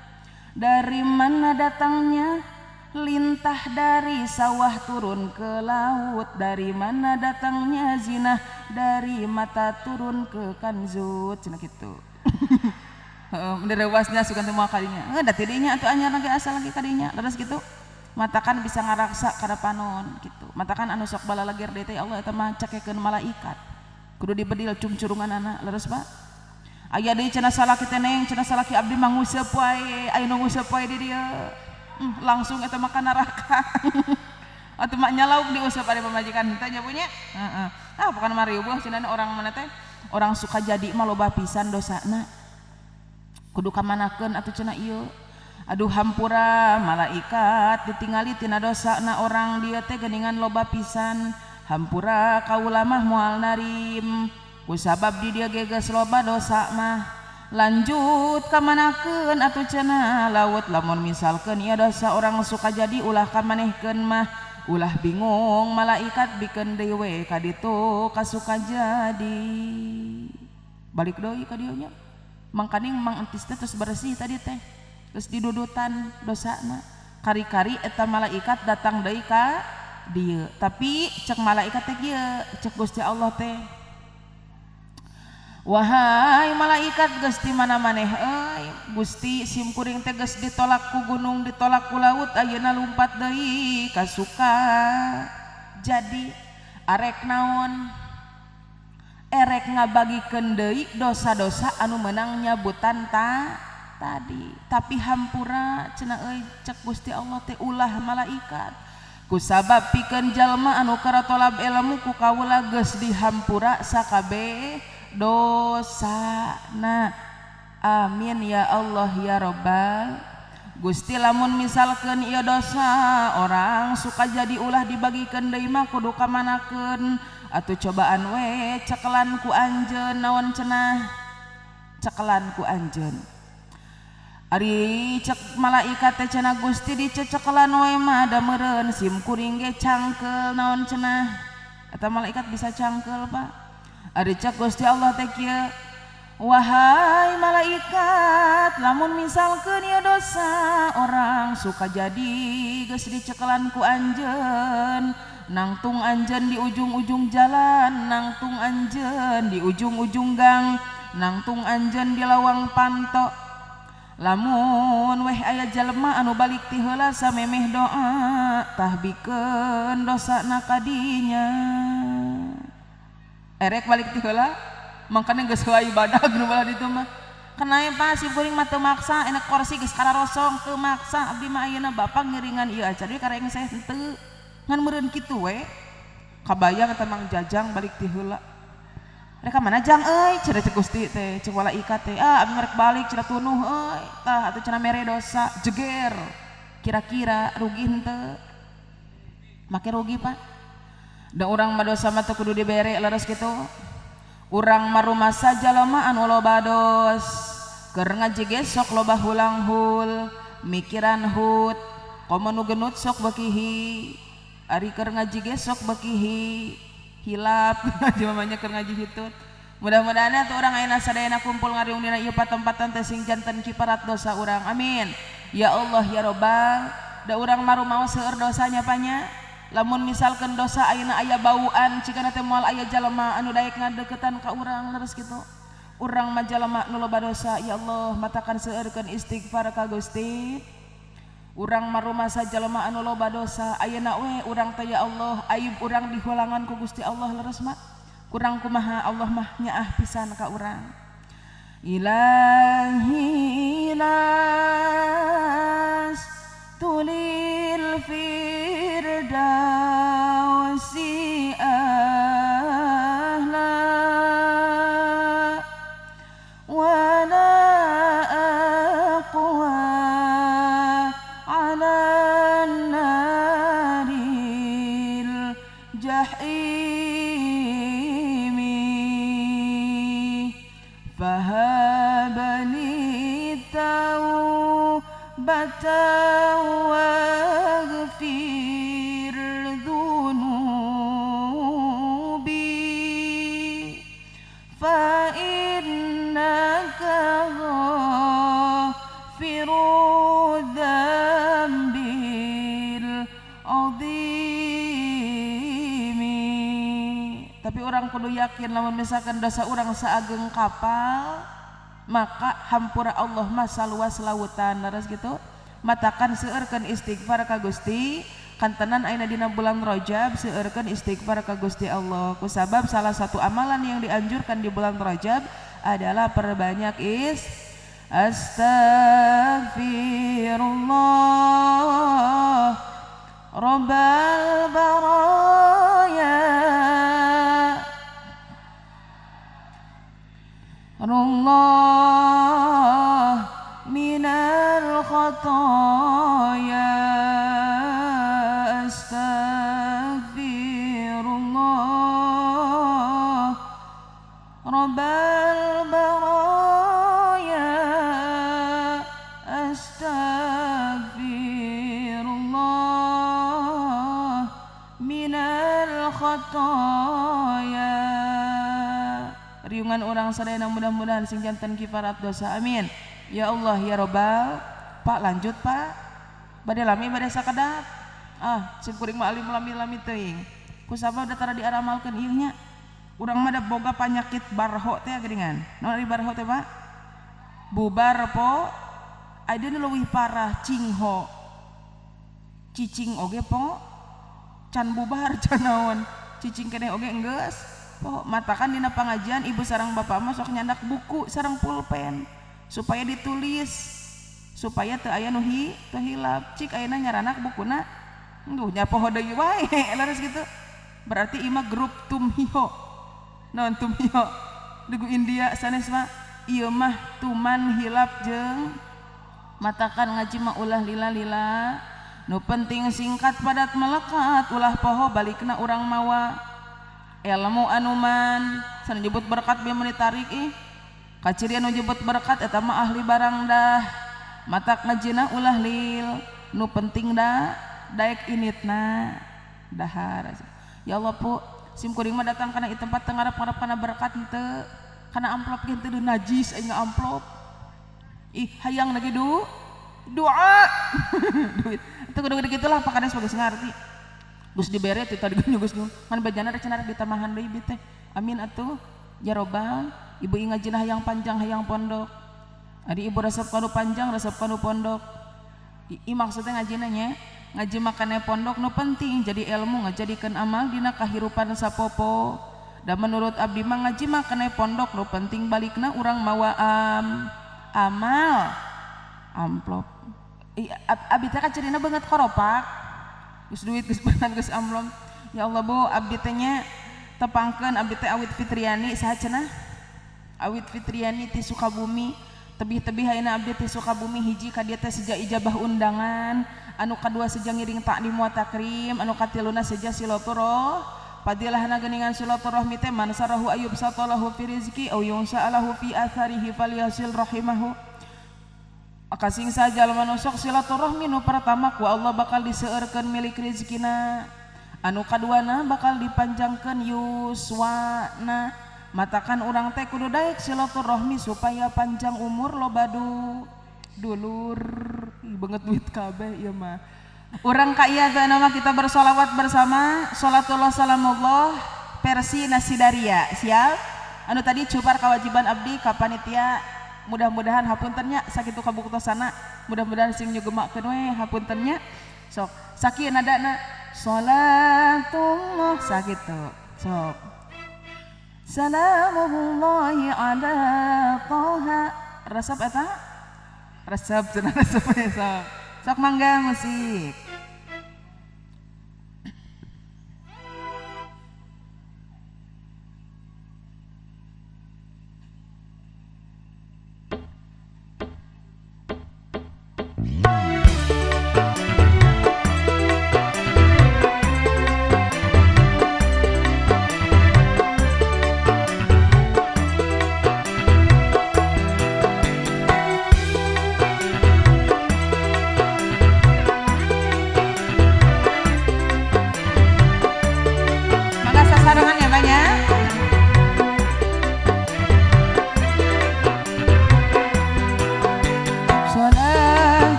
dari mana datangnya lintah dari sawah turun ke laut, dari mana datangnya zina dari mata turun ke kanzut, cenah kitu. Heeh, rewasnya sugan teh moal kadinya. Heuh, da tidinya atuh anyar lagi asal lagi kadinya. Leres kitu. Matakan bisa ngaraksa kana panon kitu. Matakan anu sok balalagir deui teh ya Allah eta mah cakekeun malaikat. Kudu dibedil cungcurunganana, leres Pak? Aya deui cenah salaki teh neng, cenah salaki abdi mah nguseup wae, aya nu nguseup wae di dieu. Langsung eta mah ka neraka. Atuh mah nyalauk diuseup ari pamajikan teh nya punya. Heeh. Ah bukan mah riweuh cenah orang mana teh, orang suka jadi mah loba pisan dosana. Kudu kamanakeun atuh cenah ieu. Aduh hampura malaikat ditingali tina dosana orang dieu teh geuningan loba pisan. Hampura kaula mah moal narim. Kusabab di dia geus loba dosa mah. Lanjut kamanakeun atuh cenah laut lamun misalkeun ieu dosa orang suka jadi ulah kamanehkeun mah. Ulah bingung malaikat bikeun deui we ka ditu ka suka jadi. Balik deui ka dieu nya. Mangkaning Mang Entis teh terus bersih tadi teh. Terus didudutan dosana. Kari-kari eta malaikat datang deui ka dieu. Tapi cek malaikat teh kieu, cek Gusti Allah teh. Wahai malaikat geus di mana maneh euy, Gusti simkuring teh geus ditolak ku gunung, ditolak ku laut, ayeuna lumpat deui ka suka. Jadi arek naon? Erek ngabagikeun deui dosa-dosa anu meunang nyabutan ta tadi. Tapi hampura cenah euy cek Gusti Allah teh ulah malaikat. Kusabab pikeun jalma anu keur tolab ilmu ku kaula geus dihampura sakabeh dosa. Nah, amin ya Allah ya Robbal. Gusti lamun misalkeun ieu dosa orang suka jadi ulah dibagikeun deui mah kudu kamanakeun. Atuh cobaan we cekelan ku anjeun naon cenah cekelan ku anjeun. Ari cek malaikat teh cenah Gusti dicecekelan we mah da meureun sim kuring ge cangkeul naon cenah. Eta malaikat bisa cangkeul Pak. Ari cek Gusti Allah teh kieu, wahai malaikat lamun misalkeun ieu dosa orang suka jadi geus dicekelan ku anjeun, nangtung anjeun di ujung-ujung jalan, nangtung anjeun di ujung-ujung gang, nangtung anjeun di lawang panto. Lamun weh aya jelema anu balik ti heula samemeh doa tah bikeun dosana ka dinya. Erek balik ti heula mangkana geus heula ibadah nu balah ditu mah. Kenae Pak si kuring mah teu maksa enak kursi geus kararosong teu maksa abdi mah ayeuna bapak ngiringan ieu acara kareng saya henteu. Ngan meureun kitu we. Kabayang eta Mang Jajang balik ti heula. Mereka mana jang euy cenah cek Gusti teh cek malaikat teh ah abdi rek balik cenah tunuh euy tah atuh cenah mere dosa jeger kira-kira rugi henteu make rugi Pak da urang mah dosa mah teu kudu dibere leres kitu urang mah rumasa jalma anu loba dos keur ngaji ge sok loba hulang-hul mikiran hut komo nu genut sok beukihi ari keur ngaji ge sok beukihi hilap ngaji mamanya keur ngaji hitut. Mudah-mudahan atuh urang ayeuna sadayana kumpul ngariung dina ieu patempatan teh sing janten kiparat dosa urang. Amin. Ya Allah ya Robbal. Da urang mah rumaos seueur dosanya panya. Lamun misalkeun dosa ayeuna aya bauan cigana teh moal aya jalma anu daek ngadeukeutan ka urang leres kitu. Urang mah jalma nu loba dosa ya Allah matakan seueurkeun istighfar ka Gusti. Urang mah rumasa jalma anu loba dosa ayeuna we urang teh ya Allah aib urang dihulangan ku Gusti Allah leres mah kurang kumaha Allah mah nyaah pisan ka urang. Ilahi las tulil firdausi ahla wala aqwa jahimi fahab li taubata waghfir dzunubi fa innaka ghafiru dzambil azim. Tapi orang kudu yakin lamun misalkan dosa urang saageng kapal maka hampura Allah mah saluas lautan leres gitu. Matakan seueurkeun istighfar ka Gusti kantenan ayeuna dina bulan Rajab seueurkeun istighfar ka Gusti Allah kusabab salah satu amalan yang dianjurkan di bulan Rajab adalah perbanyak is astaghfirullah Rabbal baraya Allah minal khataya astaghfirullah Rabbal baraya astaghfirullah minal khataya. Riungan orang sadayana mudah-mudahan sing janten kifarat dosa. Amin. Ya Allah ya Robbal. Pak lanjut Pak. Bade lami bade sakedap. Ah, sim kuring mah alim lami-lami teuing. Kusabab da tara diaramalkeun ieu nya. Urang mah da boga panyakit barho teh geuningan. Naon ari barho teh Pak? Bubar po. Ayeuna leuwih parah cingho. Cicing oge po. Can bubar can naon. Cicing keneh oge enggeus. Oh, matakan dina pangajian ibu sarang bapak mah sok nyandak buku sarang pulpen supaya ditulis supaya teu aya nu teu hilap cik ayeuna nyaranak bukuna duh nya poho deui wae leres kitu. Berarti ieu mah grup tumhiho naon tumhiho dugu India sanes mah ieu mah tuman hilap jeung matakan ngaji mah ulah lila-lila nu penting singkat padat melekat ulah poho balikna urang mawa Ilmu anuman sana nyebut berkat bieu mun ditarik ih. Kaciri anu nyebut berkat eta mah ahli barang dah. Matak ngajina ulah lil, nu penting dah daek initna dahar. Ya Allah pu, sim kuring mah datang kana ieu tempat teu ngarep-ngarep kana berkat henteu. Kana amplop ge henteu najis aing amplop. Ih hayang lagi doa. Duit. Itu kudu gitulah Pak Kades bagus ngarti. Geus dibere teh tadi geus ngan bajana rek cenah ditamahan deui bi teh. Amin atuh. Ya robbal, ibu ngajina hayang panjang hayang pondok. Adi ibu resep kanu panjang resep kanu pondok. I maksudnya ngajina nya, ngaji makane pondok nu penting jadi ilmu ngajadikeun amal dina kahirupan sapopo. Da menurut abdi mah ngaji makane pondok nu penting balikna urang mawa amal amplop. Abdi teh kan cirina banget koropak. Geus duit geus beunang geus amplop. Ya Allah Bu, abdi teh nya tepangkeun abdi teh Awit Fitriani saha cenah? Awit Fitriani ti Sukabumi. Tebih-tebih ayeuna abdi ti Sukabumi hiji ka dieu teh seja ijabah undangan, anu kadua seja ngiring taklim wa takrim, anu katiluna seja silaturahmi. Padilahna geuningan silaturahmi teh man sarahu ayyub satalahu fi rizki au yunsa'alahu fi atharihi falyasil rahimahu. Maka sing sajalma nu sok silaturahmi nu pertama ku Allah bakal diseueurkeun milik rezekina, anu kaduana bakal dipanjangkeun yuswana. Matakan urang teh kudu daek silaturahmi supaya panjang umur loba dulur. Ih banget duit kabeh ieu mah. Urang ka ieu teh nama kita bersolawat bersama salatullah salamullah versi Nasidaria. Siap? Anu tadi cupar kewajiban abdi ka panitia, mudah-mudahan hapunten nya sakitu kabuktosana, mudah-mudahan sing nyugemakeun we hapunten nya. Sok sakieu nadana salatullah sakitu. Sok salamullahi ala Toha. Resep eta? Resep cenah resep sok. Sok mangga musik.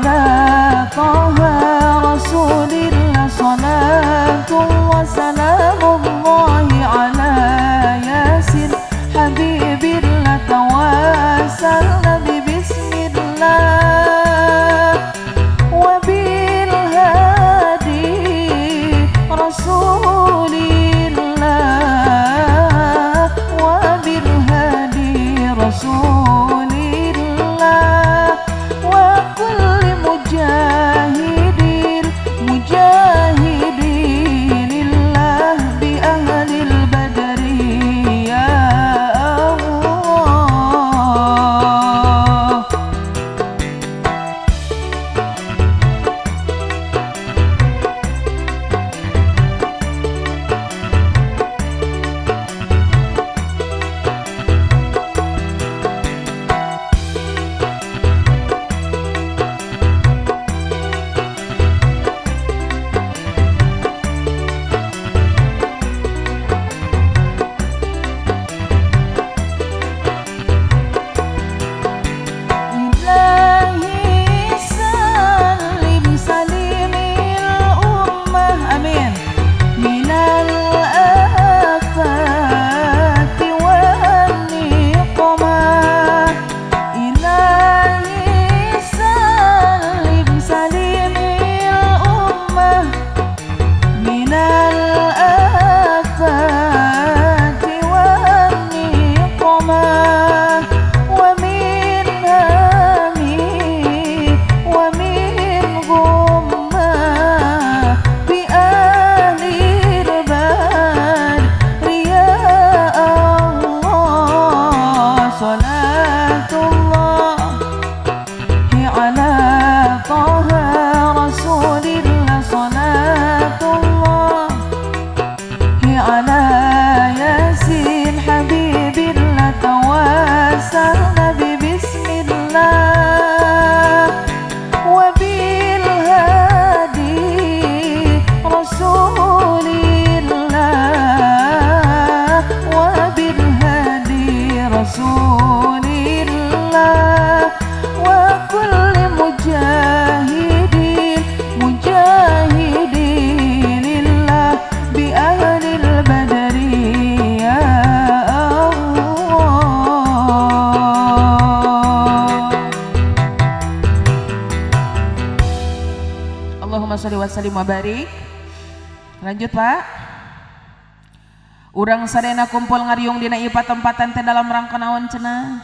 ala Taha Rasulillah salatu wa salamullahi ala Yasin Habibillah tawassalna bi bismillah wa bil hadi Rasulillah wa bil hadi Rasulillah wa kulli mujahidin mujahidin lillah bi ahlil badri ya Allah. Ilahi salim salimil ummah amin minal afati wan niqmah. Ilahi salim salimil ummah minal afati wan niqmah wa min hami wa min ghummah bi ahlil badri ya Allah. Salatullah ala Taha Rasulillah salatullah ala Yasin Habibillah tawassalna bi bismillah wa bil hadi Rasulillah wa bil hadi Rasulillah wa kulli mujahidin mujahidin lillah bi ahlil badri ya Allah. Allahumma sholli wa sallim wa barik. Lanjut Pak. Urang sadayana kumpul ngariung dina ieu patempatan teh dalam rangka naon cenah?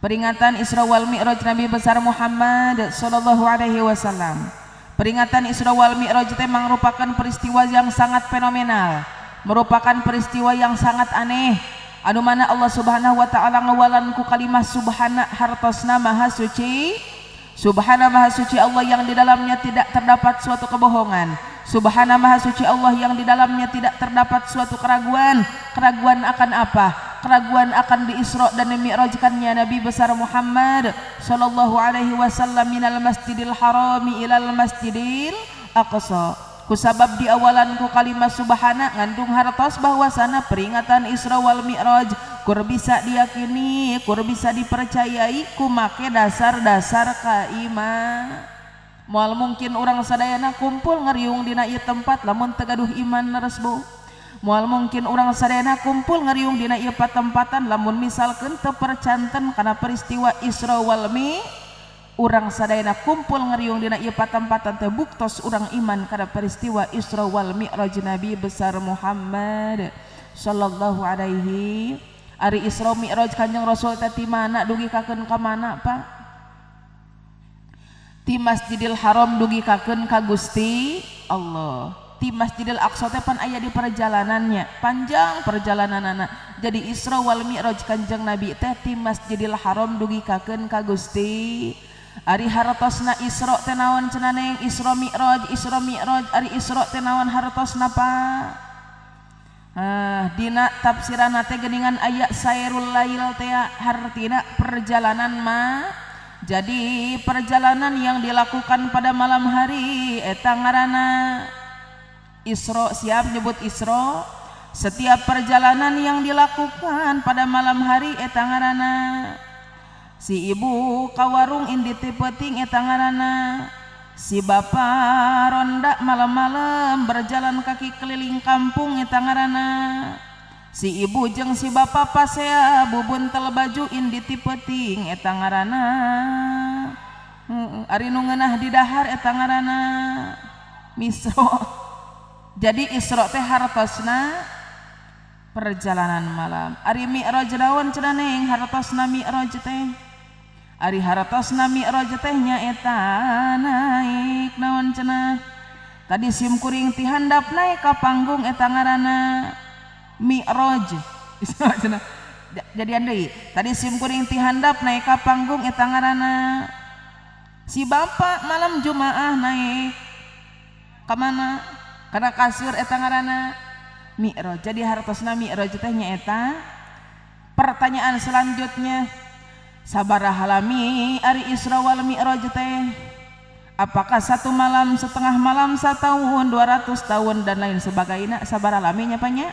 Peringatan Isra wal Mi'raj Nabi besar Muhammad sallallahu alaihi wasallam. Peringatan Isra wal Mi'raj teh merupakan peristiwa yang sangat fenomenal, merupakan peristiwa yang sangat aneh. Anu mana Allah Subhanahu wa taala ngawalan ku kalimah subhana hartosna maha suci. Subhana maha suci Allah yang di dalamnya tidak terdapat suatu kebohongan. Subhana maha suci Allah yang di dalamnya tidak terdapat suatu keraguan. Keraguan akan apa? Keraguan akan diisra dan dimi'rajkannya Nabi besar Muhammad sallallahu alaihi wasallam minal masjidil harami ilal masjidil aqsa. Kusabab di awalan ku kalimat subhana ngandung hartos bahwasana peringatan Isra wal Mi'raj kur bisa diyakini, kur bisa dipercayai ku make dasar-dasar kaiman. Moal mungkin urang sadayana kumpul ngariung dina ieu tempat lamun teu gaduh iman leres bu. Moal mungkin urang sadayana kumpul ngariung dina ieu patempatan lamun misalkeun teu percanten kana peristiwa Isra wal Mi'raj. Urang sadayana kumpul ngariung dina ieu patempatan teh buktos urang iman kana peristiwa Isra wal Mi'raj Nabi besar Muhammad sallallahu alaihi. Ari Isra Mi'raj Kanjeng Rasul teh ti mana dugi kakeun ka mana Pak? Ti Masjidil Haram dugi kakeun ka Gusti Allah. Ti Masjidil Aqsa teh pan aya di perjalanannya, panjang perjalananana. Jadi Isra wal Mi'raj Kanjeng Nabi teh ti Masjidil Haram dugi kakeun ka Gusti. Ari hartosna Isra teh naon cenah neng? Isra Mi'raj, Isra Mi'raj, ari Isra teh naon hartosna Pak? Ah, dina tafsiranna teh geuningan aya sairul lail teh hartina perjalanan mah. Jadi perjalanan yang dilakukan pada malam hari eta ngaranna Isra. Siap nyebut Isra? Setiap perjalanan yang dilakukan pada malam hari eta ngaranna. Si ibu ka warung indit ti peuting eta ngaranna. Si bapa ronda malam-malam berjalan kaki keliling kampung eta ngaranna. Si ibu jeung si bapa pasea bubuntel baju indit ti peuting eta ngaranna. Ari nu ngeunah di dahar eta ngaranna misro. Jadi Isra teh hartosna perjalanan malam. Ari Mi'raj naon cenah neng hartosna Mi'raj teh? Ari hartosna Mi'raj teh nyaeta naik naon cenah? Tadi sim kuring ti handap naik ka panggung eta ngaranna Mi'raj. Isra cenah. Jadian deui. Tadi sim kuring ti handap naik ka panggung eta ngaranna. Si bapak malam Jumaah naik ka mana? Kana kasur eta ngaranna Mi'raj. Jadi hartosna Mi'raj teh nyaeta. Pertanyaan selanjutnya, sabaraha lami ari Isra wal Mi'raj teh? Apakah satu malam, setengah malam, setahun, 200 tahun dan lain sebagainya? Sabaraha lami nya panya?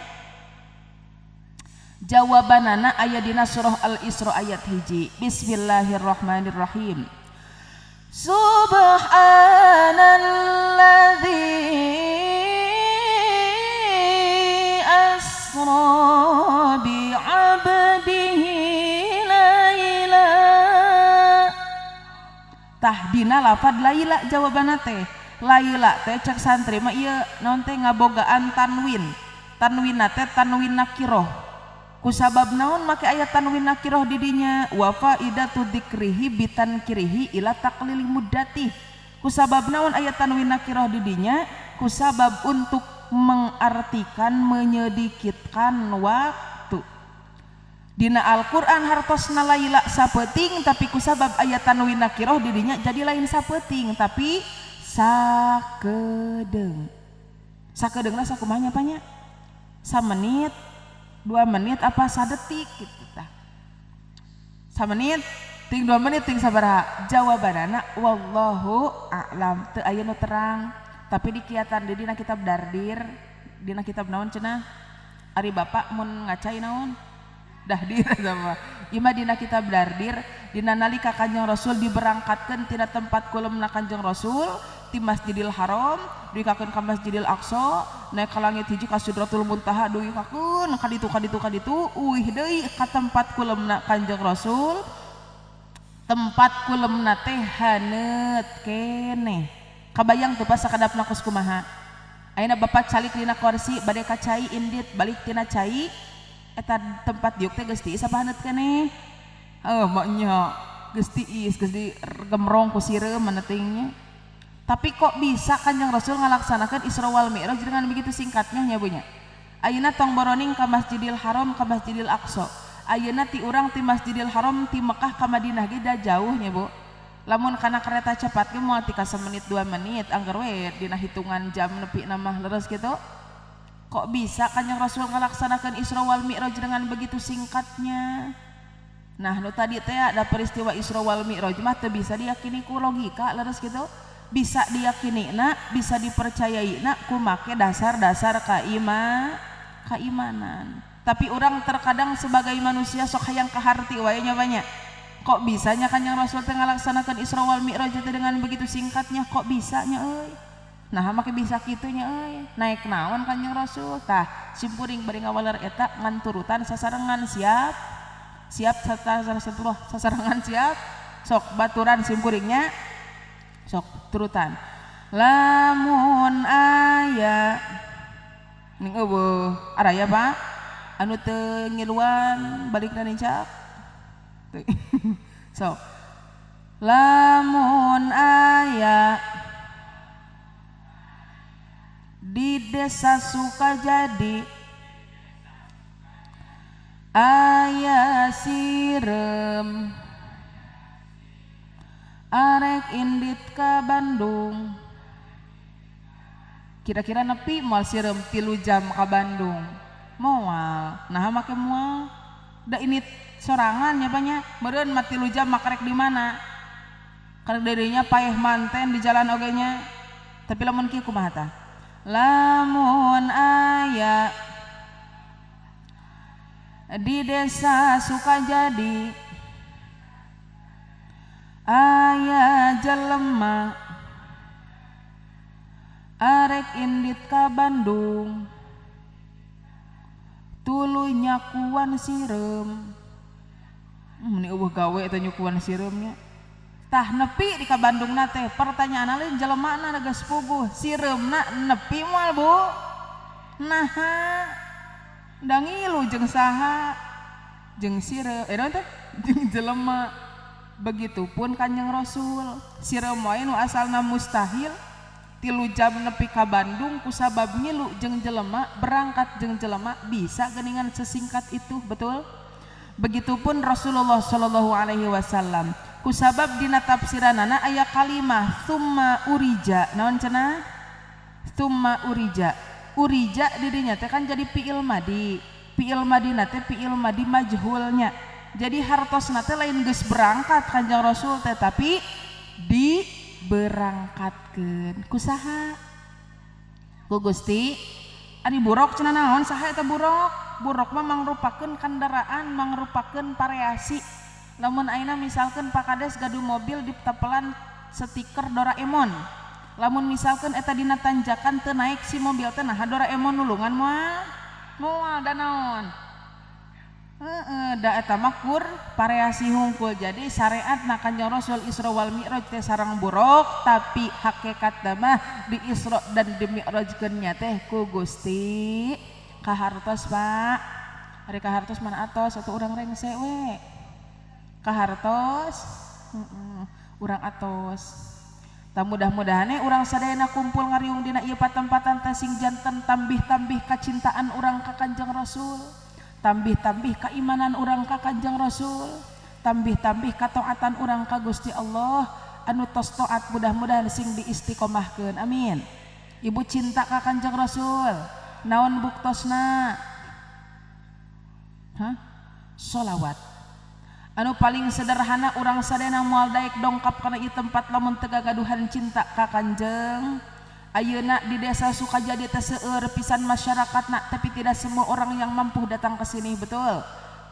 Jawabanana aya dina surah Al-Isra ayat 1. Bismillahirrahmanirrahim. Subhanalladzi asra bi 'abdihi laila. Tah dina lafad laila jawabanna teh. Laila teh cek santri mah ieu naon teh ngabogaan tanwin. Tanwinna teh tanwin nakiroh. Kusabab naon make ayat tanwin nakiroh di dinya? Wa faidatu dzikrihi bitankirihi ila taqlili muddati. Kusabab naon ayat tanwin nakiroh di dinya? Kusabab untuk mengartikan menyedikitkan waktu. Dina Al-Qur'an hartosna laila sapeuting, tapi kusabab ayat tanwin nakiroh di dinya jadi lain sapeuting tapi sakedeung. Sakedeungna sakumaha nya panya? Samenit, 2 menit apa sadetik gitu tah. Samenit ting 2 menit ting sabaraha? Jawabanana wallahu a'lam, teu aya nu terang. Tapi dikiatan di dina kitab Dardir, dina kitab naon cenah? Ari bapak mun ngacai naon? Dahdir sama. Ima dina kitab Dardir, dina nalika Kanjeng Rasul diberangkatkeun tina tempat kulemna Kanjeng Rasul ti Masjidil Haram duikakeun ka Masjidil Aqsa, naik ka langit hiji ka Sidratul Muntaha duikakeun ka ditu ka ditu ka ditu, uih deui ka tempat kulemna Kanjeng Rasul. Tempat kulemna teh haneut keneh. Kabayang teu pas sakadapna kos kumaha? Ayeuna bapak calik dina kursi bade ka cai indit, balik tina cai eta tempat diuk teh geus tiis apa haneut keneh? Heuh maknya geus tiis, geus digemrong ku sireum manetingnya. Tapi kok bisa Kanjeng Rasul ngalaksanakan Isra wal Mi'raj dengan begitu singkatnya nya Bu nya? Ayeuna tong boroning ka Masjidil Haram ka Masjidil Aqsa. Ayeuna ti urang ti Masjidil Haram ti Mekah ka Madinah ge da jauh nya Bu. Lamun kana kereta cepat ge moal tika semenit 2 menit angger we dina hitungan jam nepi mah leres gitu. Kok bisa Kanjeng Rasul ngalaksanakan Isra wal Mi'raj dengan begitu singkatnya? Nah, nu tadi teh ada peristiwa Isra wal Mi'raj mah teu bisa diyakini ku logika leres gitu. Bisa diyakini na, bisa dipercayai na ku make dasar-dasar keimanan. Tapi orang terkadang sebagai manusia sok hayang kaharti wae nya banyak. Kok bisanya Kanjeng Rasul teh ngalaksanakeun Isra wal Mi'raj dengan begitu singkatnya? Kok bisanya euy? Nah, make bisa kitu nya euy. Naik naon Kanjeng Rasul? Tah, simpuring bari ngawaler eta ngan turutan sasarengan siap. Siap sasarengan siap. Sok baturan simpuringnya. Sok turutan. Lamun aya ning eueuh araya Pak anu teu ngiluan balikna nincak. Sok lamun aya di desa Sukajadi aya sireum arek indit ka Bandung. Kira-kira nepi moal sireum 3 jam ka Bandung? Moal. Nah make moal da ini sorangan nya banyak meureun mah 3 jam mah karek di mana? Karek dirinya paeh manten di jalan oge nya. Tapi lamun kieu kumaha tah? Lamun aya di desa Sukajadi Aya jelema arek indit ka Bandung tuluy nyakuan sireum. Meni eueuh gawe eta nyukuan sireumnya. Tah nepi di ka Bandungna teh pertanyaan lain jelemana geus puguh sireumna nepi moal Bu? Naha da ngilu jeung saha? Jeung sireum eh naon teh? Jeung jelema. Begitupun Kanjeng Rasul sireum wae nu asalna mustahil 3 jam nepi ka Bandung kusabab ngilu jeung jelema berangkat jeung jelema bisa geuningan sesingkat itu, betul? Begitupun Rasulullah Shallallahu alaihi wasallam kusabab dina tafsiranana aya kalimah tsumma urija. Naon cenah? Tsumma urija. Urija di dinya teh kan jadi fi'il madi. Fi'il madina teh fi'il madi majhulnya. Jadi hartosna teh lain geus berangkat Kanjeng Rasul teh tapi diberangkatkeun. Ku saha? Ku Gusti. Ari buruk cenah naon? Saha eta buruk? Buruk mah mangrupakeun kendaraan, mangrupakeun variasi. Lamun ayeuna misalkeun Pak Kades gaduh mobil ditepelan stiker Doraemon. Lamun misalkeun eta dina tanjakan teu naik si mobil teh naha Doraemon nulungan moal? Moal da naon? Heeh, da eta mah kur variasi hungkul. Jadi syariatna Kanjeng Rasul Isra wal Mi'raj teh sareng buruk, tapi hakikatna mah di Isra dan di Mi'rajkeun teh ku Gusti. Kahartos Pak, ari kahartos mana atos atau urang rengse we? Kahartos, urang atos. Tah mudah-mudahan urang sadayana kumpul ngariung dina ieu patempatan teh sing janten tambih-tambih kacintaan urang ka Kanjeng Rasul, tambih-tambih keimanan urang ka Kanjeng Rasul, tambih-tambih kataatan urang ka Gusti Allah anu tos taat mudah-mudahan sing diistiqomahkeun. Amin. Ibu cinta ka Kanjeng Rasul. Naon buktosna? Hah? Solawat. Anu paling sederhana urang sadayana moal daek dongkap kana ieu tempat lamun teu gagaduhan cinta ka Kanjeng. Ayeuna di desa Sukajadi teh seueur pisan masyarakatna, tapi tidak semua orang yang mampu datang ke sini, betul?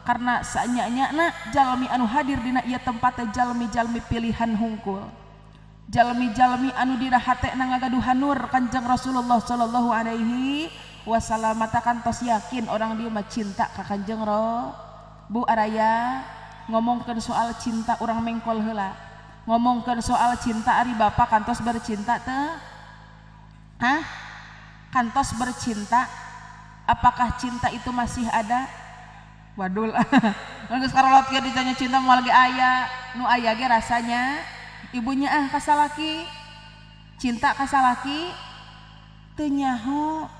Karena saanya-nyana jalmi anu hadir dina ieu tempat teh jalmi-jalmi pilihan hungkul. Jalmi-jalmi anu dina hatena ngagaduhan nur Kanjeng Rasulullah sallallahu alaihi wasallam kantos yakin orang dia mah cinta ka Kanjeng Ro. Bu Araya ngomongkeun soal cinta urang mengkol heula. Ngomongkeun soal cinta ari bapak kantos bercinta teu? Hah? Kantos bercinta? Apakah cinta itu masih ada? Waduh. Geus karolot ge ditanya cinta moal ge aya. Nu aya ge rasanya ibunya ah ka salaki. Cinta ka salaki teu nyaho.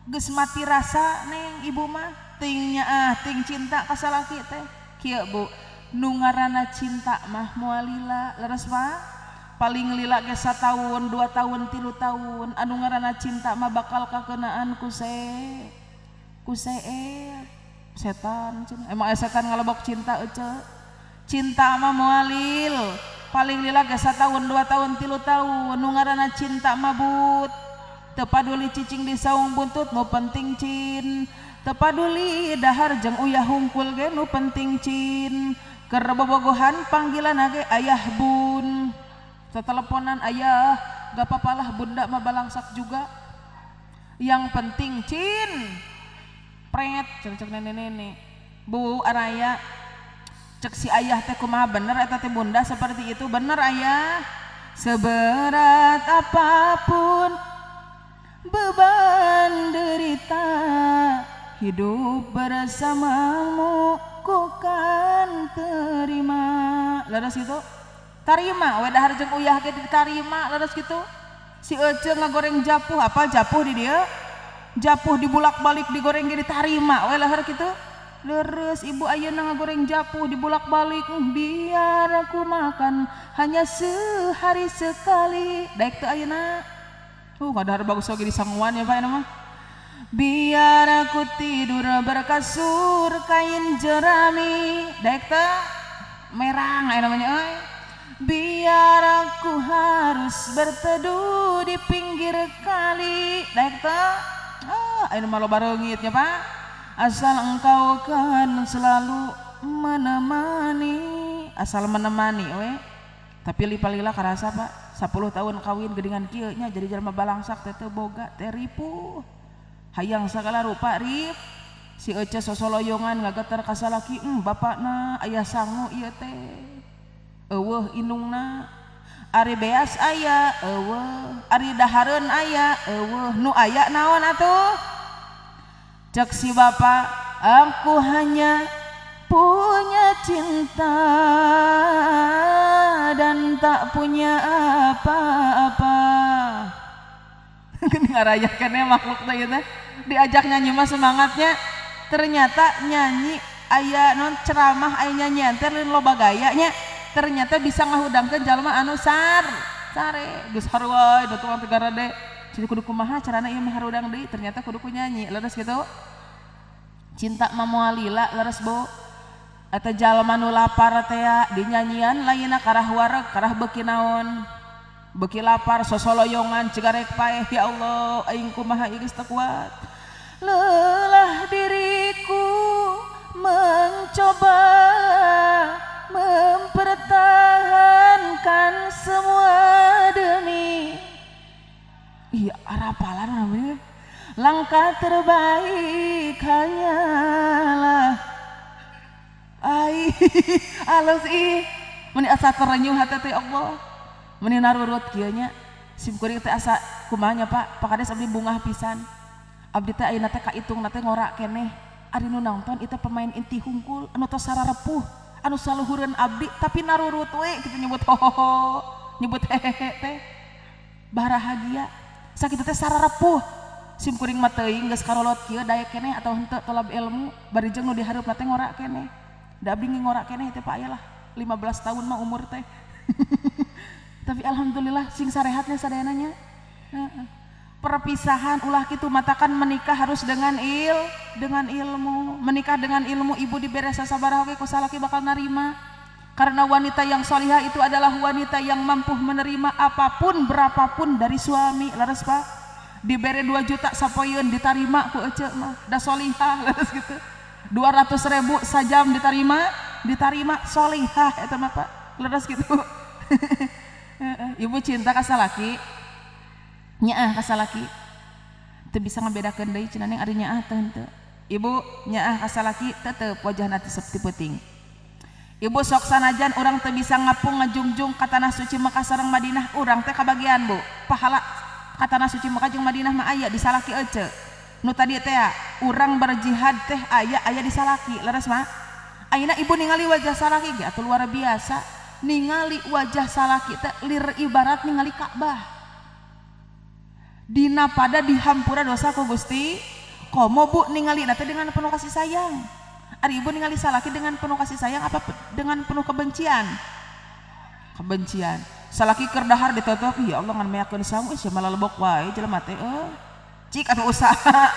Geus mati rasa neng ibu mah ting nyaah ting cinta ka salaki teh. Kieu Bu, nu ngaranna cinta mah moal lila, leres Pak? Paling lila ge 1 tahun, 2 tahun, 3 tahun. Anu ngaranna cinta mah bakal kakeunaan ku setan. Emang aya setan ngalebok cinta ece? Cinta mah moal lil, paling lila ge 1 tahun, 2 tahun, 3 tahun. Nu ngaranna cinta mah but teu paduli cicing di saung buntut nu penting cin, teu paduli dahar jeung uyah hungkul ge nu penting cin. Keur bobogohan panggilan ge ayah bun, sateleponan ayah gak papalah bunda mah balangsak juga, yang penting cin. Pret cek nenek-nenek. Bu Araya cek si ayah teh kumaha bener eta teh bunda seperti itu? Bener ayah. Seberat apapun beban derita, hidup bersamamu ku kan terima. Leres gitu? Tarima we dahar jeung uyah ge ditarima, leres gitu? Si ece ngagoreng japuh, apa japuh di dieu? Japuh dibulak-balik digoreng ge ditarima we leher kitu? Leres ibu ayeuna ngagoreng japuh dibulak-balik, biar aku makan hanya sehari sekali. Daek teu ayeuna? Kadahar bagus oge di sanguan ya Pak nama. Biar aku tidur berkasur kain jerami. Daek teu? Merang aya namanya euy. Biar aku harus berteduh di pinggir kali. Daek teu? Ah, aya mah loba reungit nya Pak. Asal engkau kan selalu menemani. Asal menemani we. Tapi lipalila karasa Pak, 10 tahun kawin geuningan kieu nya jadi jalma balangsak teh teu boga teh ripuh. Hayang sagala rupa rip. Si Ece sosoloyongan ngageter ka salaki, bapakna aya sangu ieu teh. Eueuh indungna. Ari beas aya eueuh, ari dahareun aya eueuh, nu aya naon atuh? Cek si bapak, aku hanya punya cinta dan tak punya apa-apa. Geuning ngarayakeun makhluk teh ieu teh. Diajak nyanyi mah semangatnya, ternyata nyanyi aya non ceramah aya nyanyian teh lain loba gayanya, ternyata bisa ngahudangkeun jalma anu sare geus haruai da tukang teh garade. Jadi kudu kumaha carana ieu meh harudang deui, ternyata kudu ku nyanyi. Leres kitu. Cinta mah moal lila leres Bu. Eta jalma nu lapar teh dinyanyian lainna karah wareg karah beuki naon. Beuki lapar sosoloyongan cigarek paeh ya Allah aing kumaha ieu geus teu kuat. Lelah diriku mencoba mempertahankan semua demi. Iya arapalan namanya. Langkah terbaik hanyalah ai alus ih meni asa terenyuh hate teh Allah meni narurut kieu nya sim kuring teh asa kumaha nya Pak Pak Kades abdi bungah pisan abdi teh ayeuna teh kaitungna teh ngora keneh ari nu nonton itu pemain inti hungkul anu tos sararepuh anu saluhureun abdi tapi narurut we kitu nyebut hohoho nyebut hehehe teh barahagia sakitu teh sararepuh sim kuring mah teuing geus karolot kieu daek keneh atau henteu tolab ilmu bari jeung nu dihareupna teh ngora keneh da abdi ngora keneh teh Pak aya lah 15 tahun mah umur teh. Tapi alhamdulillah sing sarehatnya sadayana nya. Perpisahan ulah kitu matakan menikah harus dengan dengan ilmu. Menikah dengan ilmu ibu dibere sasabaraha oge ku salaki bakal narima. Karena wanita yang solihah itu adalah wanita yang mampu menerima apapun berapapun dari suami. Leres Pak. Dibere 2 juta sapoeun ditarima ku ece mah da solihah leres gitu. 200.000 sajam ditarima solihah eta mah Pak. Leres gitu. Ibu cinta ka salaki nyaah ka salaki teu bisa ngabedakeun deui cenah ning ari nyaah teh henteu. Ibu nyaah ka salaki tetep wajahna teh seperti peuting. Ibu sok sanajan urang teu bisa ngapung ngajungjung ka tanah suci Mekah sareng Madinah urang teh kabagian Bu. Pahala ka tanah suci Mekah jeung Madinah mah aya di salaki ece. Nu tadi teh urang berjihad teh aya di salaki leres mah. Ayeuna ibu ningali wajah salaki ge atuh luar biasa. Ningali wajah salaki teh lir ibarat ningali Ka'bah. Dina pada dihampura dosa ku Gusti. Komo Bu ningali teh dengan penuh kasih sayang. Ari ibu ningali salaki dengan penuh kasih sayang apa dengan penuh kebencian? Kebencian. Salaki keur dahar ditutup, ya Allah ngan meakeun sangu sia malah lebok wae jelema teh euy. Cik atuh usaha.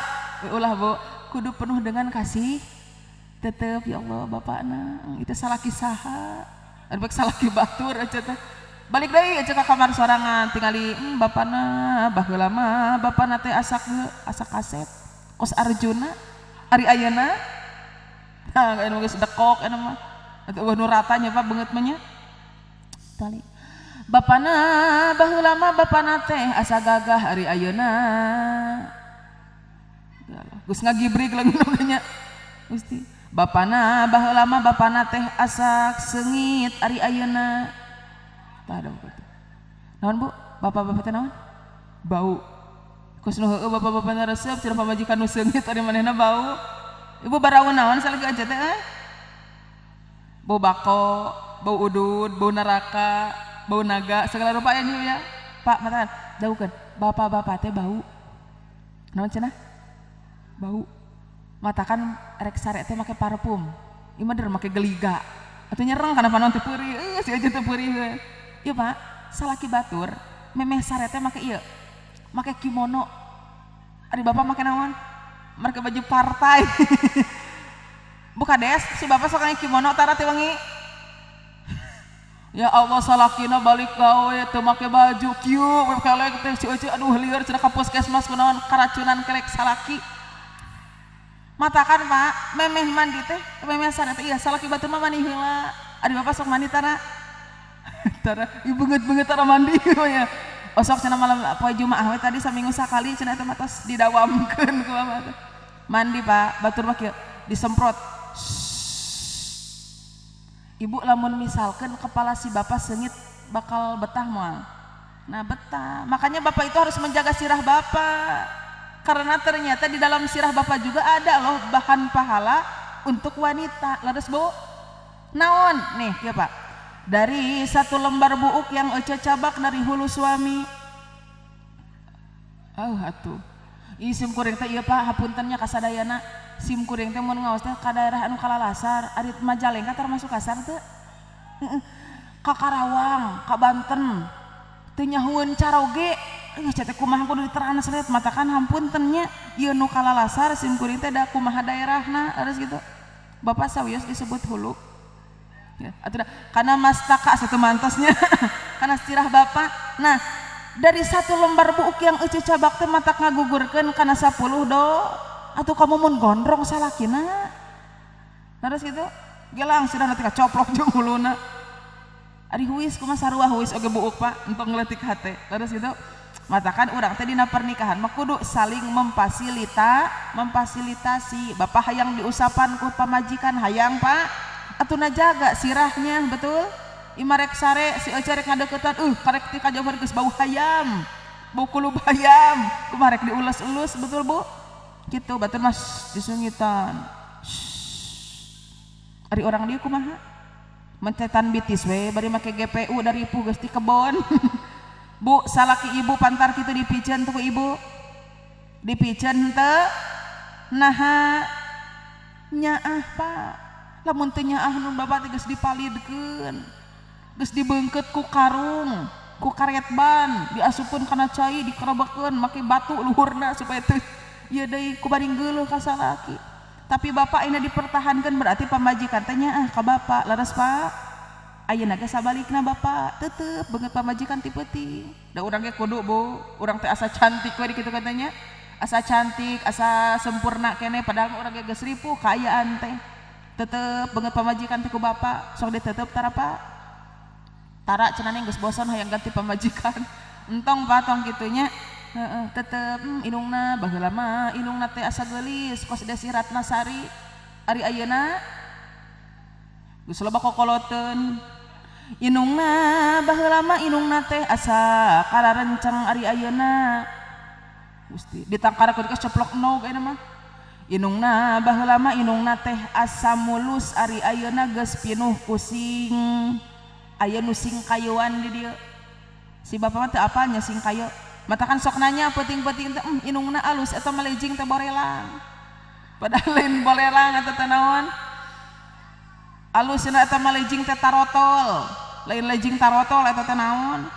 Ulah Bu, kudu penuh dengan kasih. Tetep ya Allah bapakna, itu salaki saha? Ari bek salaki batur aja teh. Balik deui aja ka kamar sorangan tingali bapana baheula mah bapana teh asak asak kaset kos Arjuna ari ayeuna nah anu geus dekok eta mah atuh eueuh nu rata nya Pak beungeut mah nya tali bapana baheula mah bapana teh asa gagah ari ayeuna geus ngagibrig leungeun nya Gusti bapana baheula mah bapana teh asak seungit ari ayeuna tah da naon Bu bapak-bapak teh naon bau kos nu heueuh bapak-bapana resep cenah pamajikan nu seungit ari manehna bau ibu baraun naon salagi aja teh bau bako bau udud bau neraka bau naga segala rupa aya ya Pak matakan jauhkeun bapak-bapak teh bau naon cenah bau matakan rek sare teh make parfum ieu mah der make geliga atuh nyereng kana panon teh peurih euy si aja teh peurih ieu Pak salaki batur memeh sare teh make ieu make kimono ari bapak make naon make baju partai buka des si bapak sok kimono tara teh wangi ya Allah salakina balik gawe teu make baju kieu kelek teh si euceu aduh lieur cenah ka puskesmas kunaon karacunan kelek salaki matakan Pak memeh mandi teh memeh sare teh iya salaki batur mah mani heula ari bapak sok mandi tara Tara ieu beungeut-beungeut tara mandi nya. Osok cenah malam poe Jumaah we tadi saminggu sakali cenah eta mah tos didawamkeun ku bapak teh. Mandi Pak, batur mah kieu disemprot. Ibu lamun misalkan kepala si bapak sengit bakal betah moal. Nah betah, makanya bapak itu harus menjaga sirah bapak. Karena ternyata di dalam sirah bapak juga ada loh bahan pahala untuk wanita. Leres Bu? Naon? Nih ya Pak. Dari satu lembar buuk yang ece cabak dari hulu suami. Oh atuh. Ih sim kuring teh ieu Pak, hapuntennya kasadayana. Sim kuring teh mun ngaos teh ka daerah anu kalalasar, ari Majalengka termasuk kasar teu? Heeh. Ka Karawang, ka Banten. Teu nyahueun caroge. Ih teh kumaha kudu ditranslate matakan hampunten nya ieu nu kalalasar sim kuring teh da kumaha daerahna harus gitu. Bapak sawios disebut hulu. Ya, atuh da kana mastaka satu mantosnya. Kana sirah bapak. Nah, dari satu lembar buuk yang ece cabak teh matak ngagugurkeun kana 10 do. Atuh kamu mun gondrong salakina. Terus gitu. Gelang sirahna teh kacoplok jeung huluna. Ari huis kumaha sarua huis oge buuk Pak, entong ngeletik hate. Terus gitu. Matakan urang teh dina pernikahan mah kudu saling memfasilitasi. Bapak hayang diusapan ku pamajikan hayang Pak. Atuh jaga sirahnya betul. Ima rek sare si ece rek ngadeukeutan karek ti kajauhan geus bau hayam. Bau kulub hayam. Kumaha rek diulus-ulus betul Bu? Gitu batur mas disungitan. Ari orang dieu kumaha? Mencetan bitis we bari make GPU dari ibu geus ti kebon. Bu, salaki ibu pantar kitu dipiceun tuh ku ibu. Dipiceun teu? Naha nyaah Pak. Lamun teu nyaah nu bapak teh geus dipalidkeun. Geus dibeungkeut ku karung, ku karet ban, diasupkeun kana cai, dikerobekeun make batu luhurna supaya teu ieu deui ku bari geuleuh ka salaki. Tapi bapak ini dipertahankan berarti pamajikan teh nyaah ka bapak. Leres Pak? Ayeuna ge sabalikna bapak tetep beungeut pamajikan ti peuting. Da urang ge kudu Bu, urang teh asa cantik we dikitu katanya. Asa cantik, asa sempurna keneh padahal mah urang ge geus ripuh kaayaan teh. Tetep beungeut pamajikan teh ku bapak, sok ditetep tara Pak. Tara cenah geus bosan hayang ganti pamajikan. Entong Pak tong kitu nya. Heeh, tetep indungna baheula mah indungna teh asa geulis kos Desi Ratnasari. Ari ayeuna geus loba kokoloteun. Indungna baheula mah indungna teh asa kararenceng ari ayeuna. Gusti ditangkarakeun geus ceplok nog ayeuna mah. Indungna baheula mah indungna teh asa mulus ari ayeuna geus pinuh kusing. Aya nu singkayeuan di dieu. Si bapak mah teu apal nya singkayo. Matakan sok nanya peuting-peuting teh indungna alus eta mah lejing teh borelang. Padahal lain borelang eta teh naon? Alus cenah eta mah lejing teh tarotol. Lain lejing tarotol eta teh naon?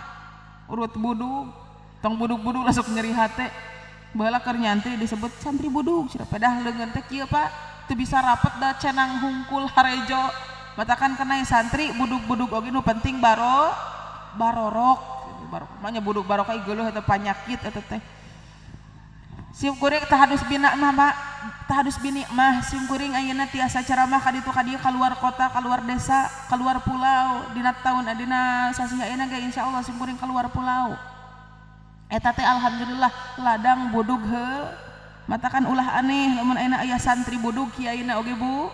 Urut budug. Tong budug-budug langsung nyeri hate. Baheula keur nyantri disebut santri budug cenah. Padahal leungeun teh kieu Pak, teu bisa rapet da cenang hungkul harejo. Matakan kena santri budug-budug oge nu penting barorok. Barok mah budug barokah geuleuh eta panyakit eta teh. Sim kuring tahadus bina mah Pak, tahadus bini mah sim kuring ayeuna tiasa ceramah ka ditu ka dieu kaluar kota, kaluar desa, kaluar pulau dina taun dina sasih ayeuna ge insyaallah sim kuring kaluar pulau. Eta teh alhamdulillah ladang budug heuh. Matakan ulah aneh lamun ayeuna aya santri budug kiaina oge Bu.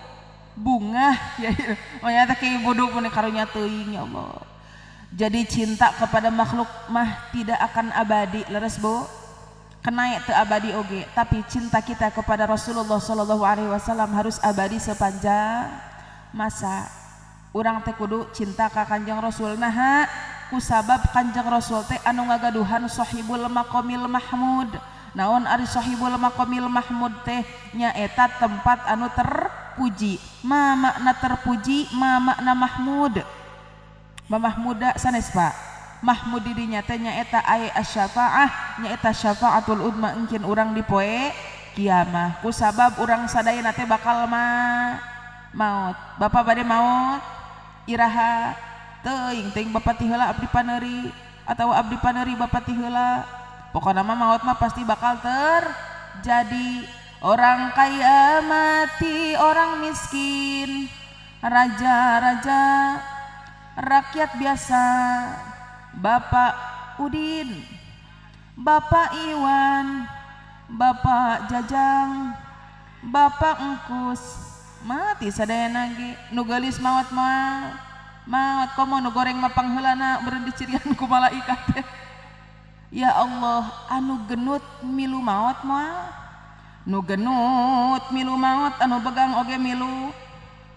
Bungah kiai. Manya teh kiai budug mun karunya teuing ya Allah. Jadi cinta kepada makhluk mah tidak akan abadi, leres Bu. Kenaik teu abadi oge, tapi cinta kita kepada Rasulullah sallallahu alaihi wasallam harus abadi sepanjang masa. Urang teh kudu cinta ka Kanjeng Rasul. Naha kusabab Kanjeng Rasul teh anu ngagaduhan sahibul maqamil mahmud. Naon ari sahibul maqamil mahmud teh nyaeta tempat anu terpuji. Ma makna terpuji, ma makna mahmud. Ma mahmuda sanes Pak. Mahmud di dinya teh nyaeta ae asy-syafaah, nyaeta syafaatul udma engkin urang di poe kiamah. Kusabab urang sadayana teh bakal maot. Bapak bade maot iraha teuing teuing bapak ti heula abdi paneuri atawa abdi paneuri bapak ti heula. Pokona mah maot mah pasti bakal terjadi. Orang kaya mati, orang miskin, raja-raja rakyat biasa, Bapak Udin, Bapak Iwan, Bapak Jajang, Bapak Engkus, mati sadayana ge. Nu geulis maot mah maot, komo nu goreng mah pangheulana beureun dicirian ku malaikat teh. Ya Allah, anu genut milu maot mah, nu genut milu maot, anu begang oge milu,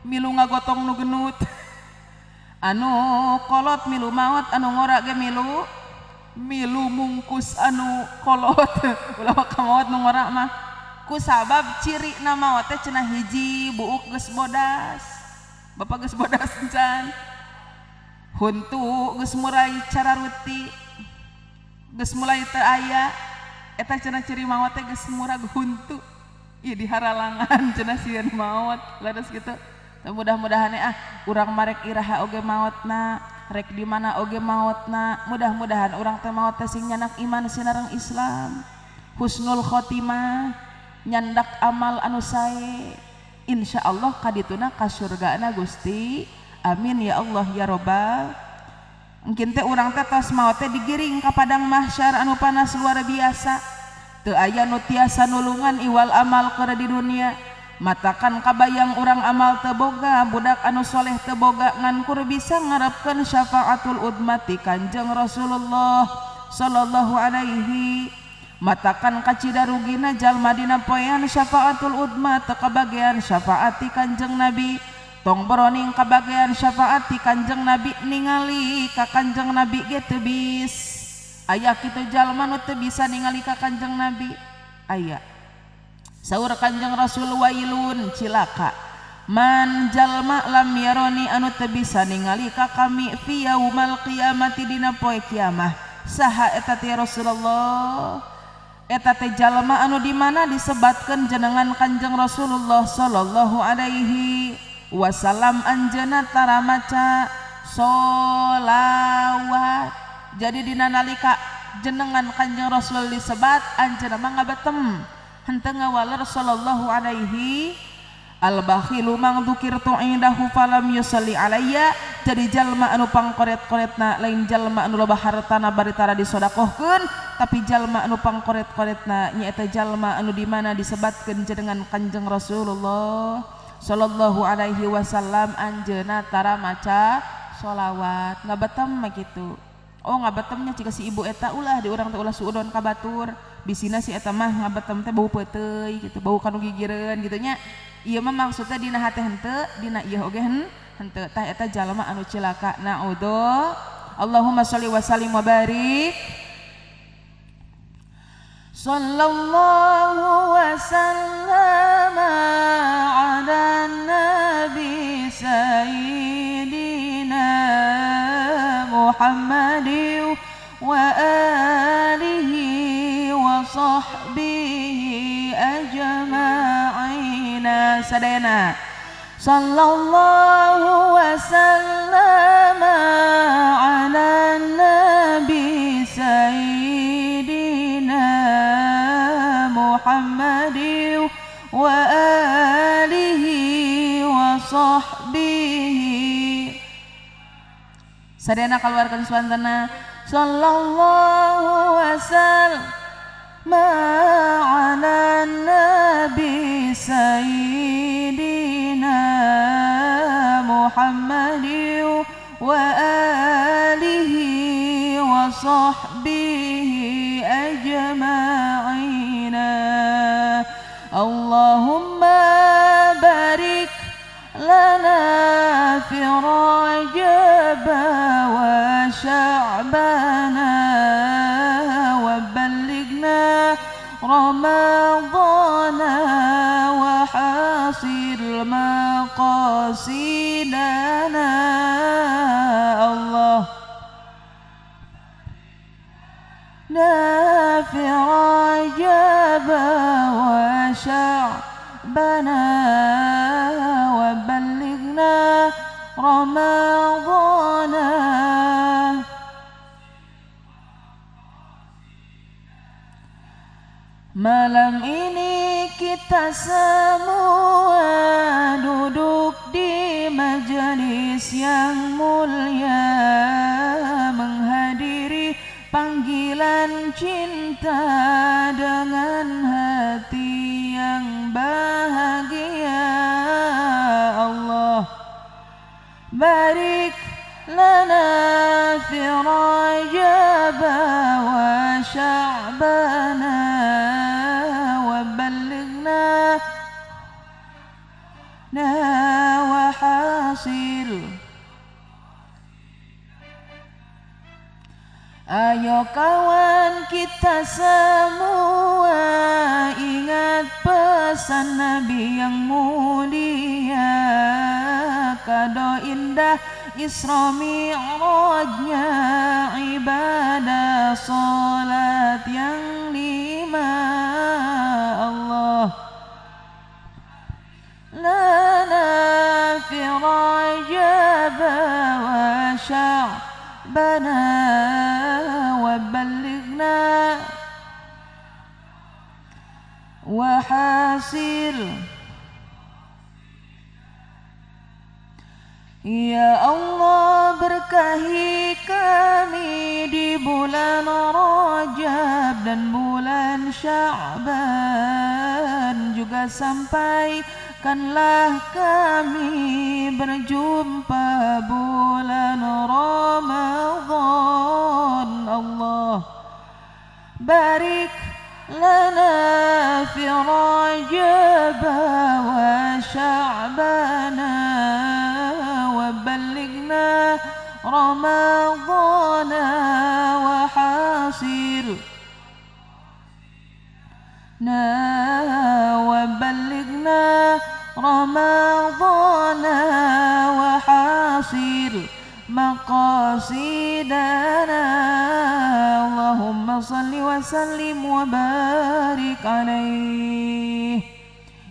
milu ngagotong nu genut. Anu kolot milu maot, anu ngora ge milu, milu mungkus anu kolot. Ulah ka maot nu ngora mah. Ku sabab ciri na maot teh cenah hiji buuk geus bodas. Bapak geus bodas encan. Huntu geus mulai cararuti, geus mulai teu aya. Eta cenah ciri maot teh geus murag huntu. Ieu diharalangan cenah sieun maot, leres kitu. Mudah-mudahan ah urang marek iraha oge maotna, rek di mana oge maotna. Mudah-mudahan urang teh maot teh sing nyanak iman sinareng Islam, husnul khotimah, nyandak amal anu sae. Insyaallah kadituna ka surgana Gusti. Amin ya Allah ya Robbal. Mungkin teh urang teh tos maot teh digiring ka padang mahsyar anu panas luar biasa. Teu aya nu tiasa nulungan iwal amal keur di dunia. Matakan kabayang urang amal teu boga, budak anu soleh teu boga, ngan kur bisa ngarepkeun syafaatul udmati Kanjeng Rasulullah sallallahu alaihi. Matakan kacida rugina jalma dina poean syafaatul udma teu kabagean syafaati Kanjeng Nabi. Tong boroning kabagean syafaati Kanjeng Nabi, ningali ka Kanjeng Nabi ge teu bis. Aya kitu jalma nu teu bisa ningali ka Kanjeng Nabi. Aya. Saur Kanjeng Rasul wailun cilaka man jalma lam yaroni anu teu bisa ningali ka kami fi yaumal qiyamati dina poe kiamah. Saha eta teh Rasulullah? Eta teh jalma anu di mana disebatkeun jenengan Kanjeng Rasulullah sallallahu alaihi wasallam anjeunna tara maca sholawat. Jadi dina nalika jenengan Kanjeng Rasul disebat anjeunna mah ngabetem henteu ngawaler sallallahu alaihi. Al-bakhilu mang dzukirtu indahu falam yusalli alayya. Jadi jalma anu pangkoret-koretna lain jalma anu loba hartana bari tara disodakohkeun, tapi jalma anu pangkoret-koretna nyaeta jalma anu di mana disebatkeun jenengan Kanjeng Rasulullah sallallahu alaihi wasallam anjeunna tara maca sholawat. Ngabetem mah kitu. Oh ngabetemnya jika si ibu eta ulah di urang teh ulah suudon ka batur. Bisina si eta mah ngabetem teh bau peuteuy gitu, bau kanu gigireun gitu nya. Ieu mah maksudna dina hate henteu, dina ieu oge henteu. Tah eta jalma anu cilaka. Naudzu. Allahumma sholli wa sallim wa barik. Sallallahu wa sallama ala nabi sayyidina Muhammadin wa alihi wa sahbihi ajma'in. Sadayana sallallahu wa sallama ala nabi sayyidina Muhammadin wa alihi wa sahbihi. Sadayana keluarkan suantana sallallahu wasallam ala nabi sayyidina Muhammadin wa alihi wa sahbihi ajma'in. Allahumma barik lana fi Rajab wa Sya'bana wa ballighna Ramadana wa hasil maqasidana. Allah fi Rajab wa Sya'bana wa ballighna Ramadana. Malam ini kita semua duduk di majelis yang mulia, menghadiri panggilan cinta dengan hati yang bahagia. Allah barik lana fi Rajab wa Sya'bana wa ballighna wa hasil. Ayo kawan kita semua ingat pesan Nabi yang mulia, kado indah Isra Mi'rajnya, ibadah salat yang 5. Allah lana fi Rajab wa Sya'bana wa ballighna wa hasil. Ya Allah berkahi kami di bulan Rajab dan bulan Sya'ban, juga sampaikanlah kami berjumpa bulan Ramadan. Allah barik lana fi Rajab wa Sya'bana wa ballighna Ramadana wa hasil na wa ballighna Ramadana wa hasil maqasidana. Allahumma salli wa sallim wa barik alaih.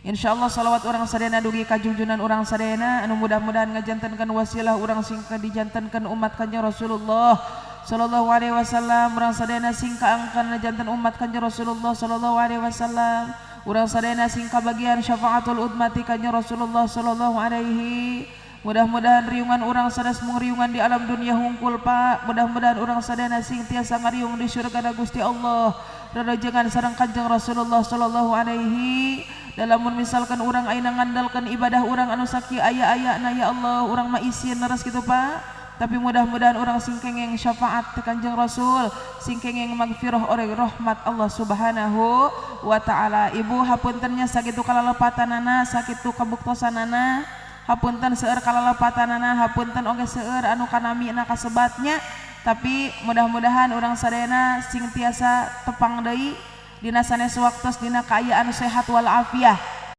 Insyaallah salawat urang sadayana dugi ka junjunan urang sadayana anu mudah-mudahan ngajantenkeun wasilah urang sing dijantenkeun umat Kanjeng Rasulullah sallallahu alaihi wasallam. Urang sadayana sing kaangkan janten umat Kanjeng Rasulullah sallallahu alaihi wasallam. Urang sadayana sing kabagian syafaatul udmati Kanjeng Rasulullah sallallahu alaihi. Mudah-mudahan riungan urang sanes mung riungan di alam dunia hungkul Pak. Mudah-mudahan urang sadayana sing tiasa ngariung di surga Gusti Allah. Rarajengan sareng Kanjeng Rasulullah sallallahu alaihi. Dalamun misalkan urang ayeuna ngandalkeun ibadah urang anu sakieu aya-ayana ya Allah, urang mah isin leres kitu Pak. Tapi mudah-mudahan urang sing kengeng syafaat Kanjeng Rasul, sing kengeng magfirah oleh rahmat Allah Subhanahu wa taala. Ibu hapuntennya sakitu kalalepatanana, sakitu kabuktosanana. Hapunten seueur kalalepatanana, hapunten oge seueur anu kanamina kasebatnya. Tapi mudah-mudahan urang sadayana sing tiasa tepang deui dina sanes waktos dina kaayaan sehat wal afiah.